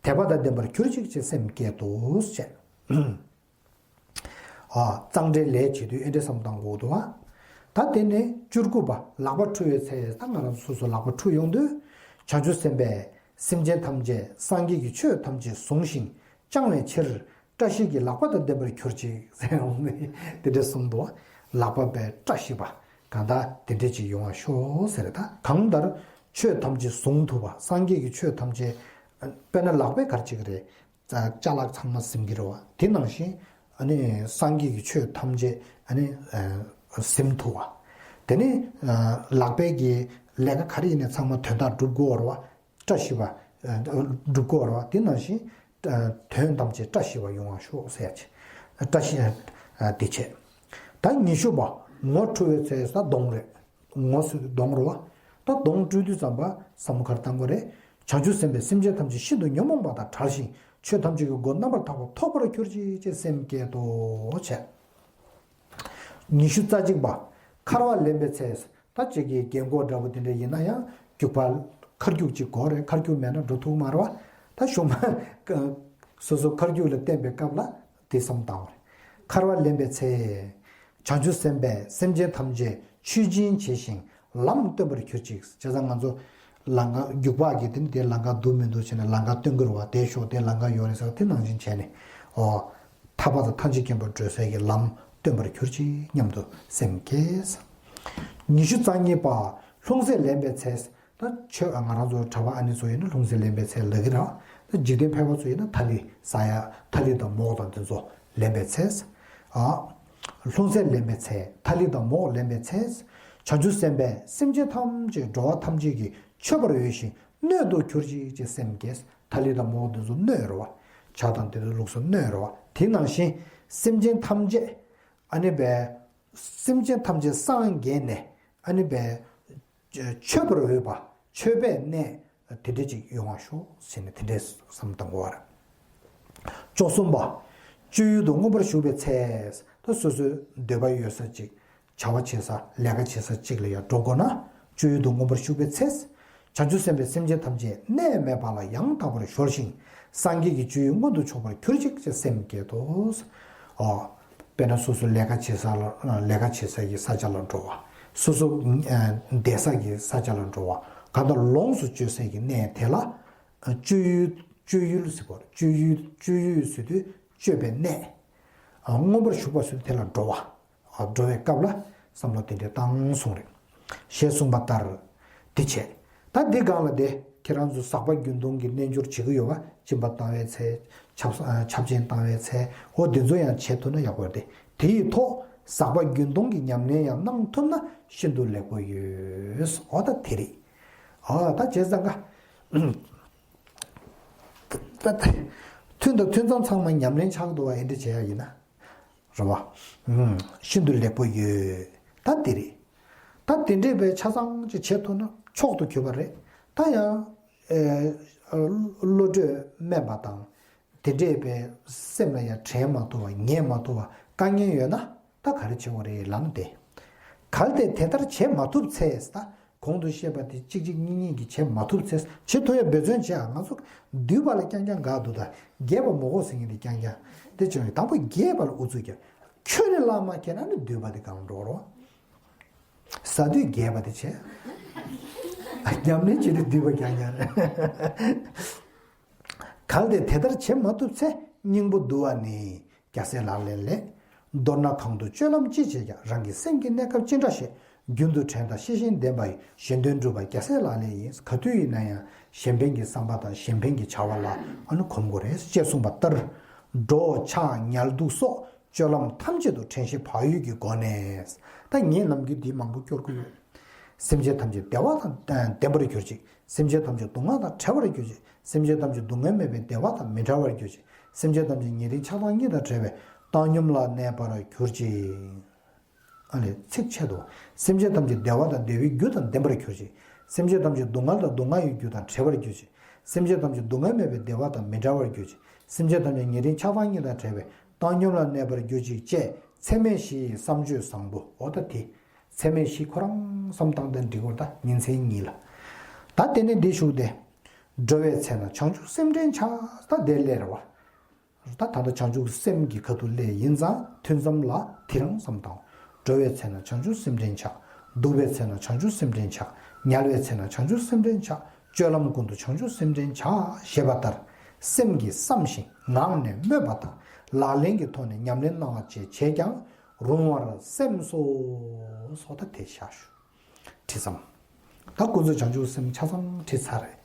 དད་པ་དང་ལྡན་པར་གྱུར་ཅིག་ཅེས་སེམས་བསྐྱེད་དོ་ཞེས། ཨ། གཙང་སྦྲའི་ལས་བྱེད་དུས་ཨེ་འདྲའི་བསམ་བཏང་དགོས་འདུག་བ། ད་དེ་ནས་བཅུ་དགུ་པ། ལག་པ་འཁྲུ་བའི་ཚེ། ད་ང་རང་ཚོ་སོ་སོ་ལག་པ་འཁྲུ་ཡོང་དུས། བྱང་ཆུབ་སེམས་དཔས་སེམས་ཅན་ཐམས་ཅད་སངས་རྒྱས་ཀྱི་ཆོས་ཐམས་ཅད་བཟུང་ཞིང་བཅང་བའི་ཕྱིར། བཀྲ་ཤིས་ཀྱི་ལག་པ་དང་ལྡན་པར་གྱུར་ཅིག་ཟེར་འོང་ནས་དེ་འདྲ་གསུངས་འདུག་ལག་པ་པའི་བཀྲ་ཤིས་པ་གང་ལྟར་དེ་འདྲ་ཅིག་ཡོང་བ་ཤོག་ཟེར། ད་གང་ལྟར་ཆོས་ཐམས་ཅད་བཟུང་ཐུབ་པ། སངས་རྒྱས་ཀྱི་ཆོས་ཐམས་ཅད། དཔེར་ན་ལག་པས་ག་རེ་བྱེད་ཀྱི་རེད། ཅ་ཅ་ལག་ཚང་མ་ཟིན་གྱི་རེད་བ། དེ་ནང་བཞིན་ཨ་ནི་སངས་རྒྱས་ཀྱི་ཆོས་ཐམས་ཅད་ཨ་ནི་ཟིན་ཐུབ་པ། དེ་ནི་ལག་པས་ཀྱི་ལས་ཀ་ག་རེ་ཡིན་ནའི་ཚང་མ་དོན་དག་སྒྲུབ་དགོས་རེད་བ། བཀྲ་ཤིས་པ་སྒྲུབ་དགོས་རེད་བ། དེ་ནང་བཞིན། དོན་ཐམས་ཅད་བཀྲ་ཤིས་པ་ཡོང་བ་ཤོག་ཟེར་ཡ་ཆེ། བཀྲ་ཤིས། འདི་བྱས། ད་ཉི་ཤུ་པ། ངོ་འཁྲུ་བའི་ཚེ་ས་གདོང་རེད། ངོ་ཟེར་དུས་གདོང་རེད་བ། ད་གདོང་བཀྲུས་དུས་ཙམ་པ་བསམ་བློ་ག་རེ་བཏང་དགོས་རེད། བྱང་ཆུབ་སེམས་དཔས་སེམས་ཅན་ཐམས་ཅད་ཤིན་ཏུ་ཉོན་མོངས་པ་དང་བྲལ་ཞིང་ཆོས་ཐམས་ཅད་ཀྱི་སྒོ་རྣམ་པར་དག་པ་ཐོབ་པར་གྱུར་ཅིག་ཅེས་སེམས་བསྐྱེད་དོ་བྱས། ཉི་ཤུ་རྩ་གཅིག་པ། འཁར་བ་ལེན་པའི་ཚེ། ད་ཅིག་གི་རྒན་གོག་འདྲ་པོ་དེ་འདྲ་ཡིན་ན་ཡང་རྒྱུག་པ། འཁར་རྒྱུག་ཅིག་དགོས་རེད། འཁར་རྒྱུག་མེད་ན་འགྲོ་ཐུབ་མ་རེད་བ། ད་གཞུག་མ་སོ་སོ་འཁར་རྒྱུག་ལ་བརྟེན་པའི་སྐབས་ལ་དེ་བསམ་བཏང་བ་རེད། འཁར་བ་ལེན་པའི་ཚེ། བྱང་ཆུབ་སེམས་དཔས་སེམས་ཅན་ཐམས་ཅད་ཆོས་སྦྱིན་བྱས་ཤིང་ལམ་སྟོན་པར་གྱུར་ཅིག་བྱས་ཙང་ང་ཚོ་ལམ་ཁ་རྒྱུག་པ་གི་དེ་ནི་དེ་ལམ་ཁ་འདུག་མི་འདུག་བྱས་ནས་ལམ་ཁ་སྟོན་གྱི་རེད་བ། དེ་ཤོག་དེ་ལམ་ཁ་ཡོད་རེད་ཟེར་བ་དེ་ནང་བཞིན་བྱས་ནས། ཨོ། ཐར་པ་དང་ཐམས་ཅད་མཁྱེན་པར་འགྲོ་སའི་གི་ལམ་སྟོན་པར་གྱུར་ཅིག་སྙམ་དུ་སེམས་བསྐྱེད། ཉི་ཤུ་རྩ་གཉིས་པ། ལྷུང་བཟེད་ལེན་པའི་ཚེ། ད་ཆོས་ང་རང་ཚོ་གྲྭ་པ་ཨ་ནི་ཚོ་ཡིན་ན་ལྷུང་བཟེད་ལེན་པའི་ཚེ་ལབ་ཀྱི་རེད། ད་འཇིག་རྟེན་ཕལ་པ་ཚོ་ཡིན་ན་ཐ་ལི་ཟ་ཡ། ཐ་ལི་དང་མོག་དང་དེ་ཚོ་ལེན་པའི་ཚེ། ཨ། ལྷུང་བཟེད་ལེན་པའི་ཚེ། ཐ་ལི་དང་མོག་ལེན་པའི་ཚེ། བྱང་ཆུབ་སེམས་དཔས་སེམས་ཅན་ཐམས་ཅད་འགྲོ་བ་ཐམས་ཅད་ཀྱིས་མཆོད་པར་འོས་ཤིང་སྣོད་དུ་གྱུར་ཅིག་ཅེས་སེམས་བསྐྱེད། ཐ་ལི་དང་མོག་དེ་ཚོ་སྣོད་རེད་བ། ཇ་དང་དེ་ཚོ་ལུགས་སུ་སྣོད་རེད་བ། དེ་ནང་བཞིན་སེམས་ཅན་ཐམས་ཅད་ཨ་ནི་བས། སེམས་ཅན་ཐམས་ཅད་སངས་རྒྱས་ནས་ཨ་ནི་བས། མཆོད་པར་འོས་པ། མཆོད་པའི་གནས་དེ་འདྲ་ཅིག་ཡོང་བ་ཤོག་ཟེར་ནས་དེ་འདྲའི་བསམ་བཏང་དགོས་པ་རེད། བཅུ་གསུམ་པ། སྤྱོད་ཡུལ་དུ་མངོན་པར་ཞུགས་པའི་ཚེ། ད་སོ་སོའི་འདོད་པ་ཡོད་ས་ཅིག་བྱ་བ་བྱེད་ས། ལས་ཀ་བྱེད་ས་གཅིག་ལ་ཡང་འགྲོ་དགོས་ན། སྤྱོད་ཡུལ་དུ་མངོན་པར་ཞུགས་པའི་ཚེ། བྱང་ཆུབ་སེམས་དཔས་སེམས་ཅན་ཐམས་ཅད་གནས་མེད་པ་ལ་ཡང་དག་པར་གཞོལ་ཞིང་། སངས་རྒྱས་ཀྱི་སྤྱོད་ཡུལ་མངོན་དུ་ཕྱོགས་པར་གྱུར་ཅིག་ཅེས་སེམས་བསྐྱེད་དོ། ཨོ། དཔེར་ན་སོ་སོ་ལས་ཀ་བྱེད་ས་ལ། ལས་ཀ་བྱེད་ས་ཀྱི་ས་ཆ་ལ་འགྲོ་བ། སོ་སོ་བསྡད་ས་ཀྱི་ས་ཆ་ལ་འགྲོ་བ། གང་ལྟར་ལོངས་སུ་སྤྱོད་སའི་གི་གནས་དེ་ལ། སྤྱོད་ཡུལ། སྤྱོད་ཡུལ་ཟེར་བ། སྤྱོད་ཡུལ། སྤྱོད་ཡུལ་ཟེར་དུས་སྤྱོད་པའི་གནས། མངོན་པར་ཞུགས་པ་ཟེར་དུས་དེ་ལ་འགྲོ་བ། འགྲོ་བའི་སྐབས་ལ་བསམ་བློ་དེ་འདྲའི་བཏང་གསུངས་རེད། ཞེས་གསུངས་པ་ལྟར། དེ་བྱས། ད་འདི་སྒང་ལ་དེ་ཁྱེད་རང་ཚོ་ཟག་པ་རྒྱུན་གཏོང་གི་རྣལ་འབྱོར་བྱེད་ཀྱི་ཡོད་པ། སྦྱིན་པ་བཏང་བའི་ཚེ། ཆབ་ཆབ་ཆེན་བཏང་བའི་ཚེ། འོ་དེ་ཚོ་ཡང་བྱེད་ཐུབ་ན་ཡག་པོ་རེད། དེ་ཡི་ཐོག་ཟག་པ་རྒྱུན་གཏོང་གི་ཉམས་ལེན་ཡང་གནང་ཐུབ་ན་ཤིན་ཏུ་ལེགས་པོ་ཡོད། འོ་ད་དེ་རེད། ཨ་ད་བྱས་ཙང་ཀ་ད་ད་ཐུན་དང་ཐུན་མཚམས་ཚང་མ་ཉམས་ལེན་ཆགས་འདུག་བ། ཨེ་འདྲ་བྱེད་ཡ་ཡིན་ན། རེད་བ། ཤིན་ཏུ་ལེགས་པོ་ཡོད། ད་དེ་རེད། ད་དེ་འདྲས་པའི་ཆ་ཚང་ཅིག་བྱེད་ཐུབ་ན་མཆོག་ཏུ་གྱུར་པ་རེད། ད་ཡང་བློ་གྲོས་དམན་པ་དང་། དེ་འདྲས་པའི་སེམས་ལ་ཡང་དྲན་མ་ཐུབ་པ་ངེས་མ་ཐུབ་པ་དཀའ་ངལ་ཡོད་ན་ད་ག་རེ་བྱེད་དགོས་རེད་ལབ་ན་དེ། གལ་ཏེ་དེ་ལྟར་བྱེད་མ་ཐུབ་ཚེ་ད། གོང་དུ་བཤད་པ་དེ་གཅིག་གཅིག་གཉིས་གཉིས་ཀྱིས་བྱེད་མ་ཐུབ་ཚེ་བྱེད་ཐུབ་ཡ་འབད་བརྩོན་བྱེད་ཨ། ང་ཚོ་འདུས་པ་ལ་རྐྱང་རྐྱང་དགའ་འདུག་ད་རྒྱས་པ་མི་དགོས་ཟེར་མཁན་དེ་རྐྱང་རྐྱང་དེ་བྱུང་ཡོད། དང་པོ་རྒྱས་པ་ལ་ཨུ་ཚུགས་རྒྱབ། ཁྱོད་ནི་བླ་མ་མཁྱེན་ན་ནི་འདུས་པ་དེ་གང་འགྲོ་རོགས། ཟ་དུས་རྒྱས་པ་དེ་བྱས། ཉམས་ལེན་བྱེད་དུས་འདུས་པ་རྐྱང་རྐྱང་རེད། གལ་ཏེ་དེ་ལྟར་བྱེད་མ་ཐུབ་ཚེ་སྙིང་པོ་བསྡུ་བ་ནི། རྒྱལ་སྲས་ལག་ལེན་ལས། མདོར་ན་གང་དུ་སྤྱོད་ལམ་ཅི་བྱེད་ཀྱང་རང་གི་སེམས་ཀྱི་གནས་སྐབས་ཅི་འདྲ་ཞིག་རྒྱུན་དུ་དྲན་དང་ཤེས་བཞིན་ལྡན་པ་ཡི་གཞན་དོན་སྒྲུབ་པ་རྒྱལ་སྲས་ལག་ལེན་ཡིན། ག་དུས་ཡིན་ན་ཡང་གཞན་ཕན་གྱི་བསམ་པ་དང་གཞན་ཕན་གྱི་བྱ་བ་ལ་ཨ་ནི་གོམས་དགོས་རེད་ཅེས་གསུངས་པ་ལྟར། འགྲོ་འཆག་ཉལ་འདུག་སོགས་སྤྱོད་ལམ་ཐམས་ཅད་དུ་དྲན་ཤེས་བག་ཡོད་ཀྱི་སྒོ་ནས། ད་ངས་ནམ་རྒྱུན་འདི་མང་པོ་སྐྱོར་གྱི་ཡོད། སེམས་ཅན་ཐམས་ཅད་བདེ་བ་དང་ལྡན་པར་གྱུར་ཅིག་སེམས་ཅན་ཐམས་ཅད་སྡུག་བསྔལ་དང་བྲལ་བར་གྱུར་ཅིག་སེམས་ཅན་ཐམས་ཅད་སྡུག་བསྔལ་མེད་པའི་བདེ་བ་དང་མི་འབྲལ་བར་གྱུར་ཅིག་སེམས་ཅན་ཐམས་ཅད་ཉེ་རིང་ཆགས་སྡང་གཉིས་དང་བྲལ་བའི་བཏང་སྙོམས་ལ་གནས་པར་གྱུར་ཅིག་ཨ་ལས་ཚིགས་བཅད་དོ། སེམས་ཅན་ཐམས་ཅད་བདེ་བ་དང་བདེ་བའི་རྒྱུ་དང་ལྡན་པར་གྱུར་ཅིག་སེམས་ཅན་ཐམས་ཅད་སྡུག་བསྔལ་དང་སྡུག་བསྔལ་གྱི་རྒྱུ་དང་བྲལ་བར་གྱུར་ཅིག་སེམས་ཅན་ཐམས་ཅད་སྡུག་བསྔལ་མེད་པའི་བདེ་བ་དང་མི་འབྲལ་བར་གྱུར་ཅིག་སེམས་ཅན་ཐམས་ཅད་ཉེ་རིང་ཆགས་སྡང་གཉིས་དང་བྲལ་བའི་བཏང་སྙོམས་ལ་གནས་པར་གྱུར་ཅིག་ཅེས་ཚད་མེད་བཞི་ཡི་བསམ་སྤྱོད་བཟང་པོ། འོ་ད་དེ། ཚད་མེད་བཞི་ཁོ་རང་བསམ་སྟངས་དང་འགྲིག་པར་ད་ཉིན་མཚན་གཉིས་ལ། ད་དེ་ནས་འདི་ཞུགས་ཏེ། འགྲོ་བའི་ཚེ་ན་བྱང་ཆུབ་སེམས་ལྡན་ཆགས། ད་དེ་སླད་རེད་བ། ད་ད་ལྟ་བྱང་ཆུབ་སེམས་ཀྱི་ཁ་ཐུག་སླད་ཡིན་ཙང་ཐུན་མཚམས་ལ་དེ་རང་བསམ་བཏང་། འགྲོ་བའི་ཚེ་ན་བྱང་ཆུབ་སེམས་ལྡན་ཆགས། འདུག་པའི་ཚེ་ན་བྱང་ཆུབ་སེམས་ལྡན་ཆགས། ཉལ་བའི་ཚེ་ན་བྱང་ཆུབ་སེམས་ལྡན་ཆགས། སྤྱོད་ལམ་ཀུན་ཏུ་བྱང་ཆུབ་སེམས་ལྡན་བྱ། ཞེས་པ་ལྟར། སེམས་ཀྱིས་བསམ་ཞིང་ངག་ནས་སྨོས་པ་དང་ལག་ལེན་གྱི་ཐོག་ནས་ཉམས་ལེན་གནང་བ་བཅས་བྱས་ཀྱང་རུང་བར་སེམས་སོ། སོ་ད་དེ་བཞག་ཞུ། བྲིས་ཙམ། ད་ཀུན་རྫོབ་བྱང་ཆུབ་སེམས་ཆ་ཚང་བྲིས་ཚར་རེད།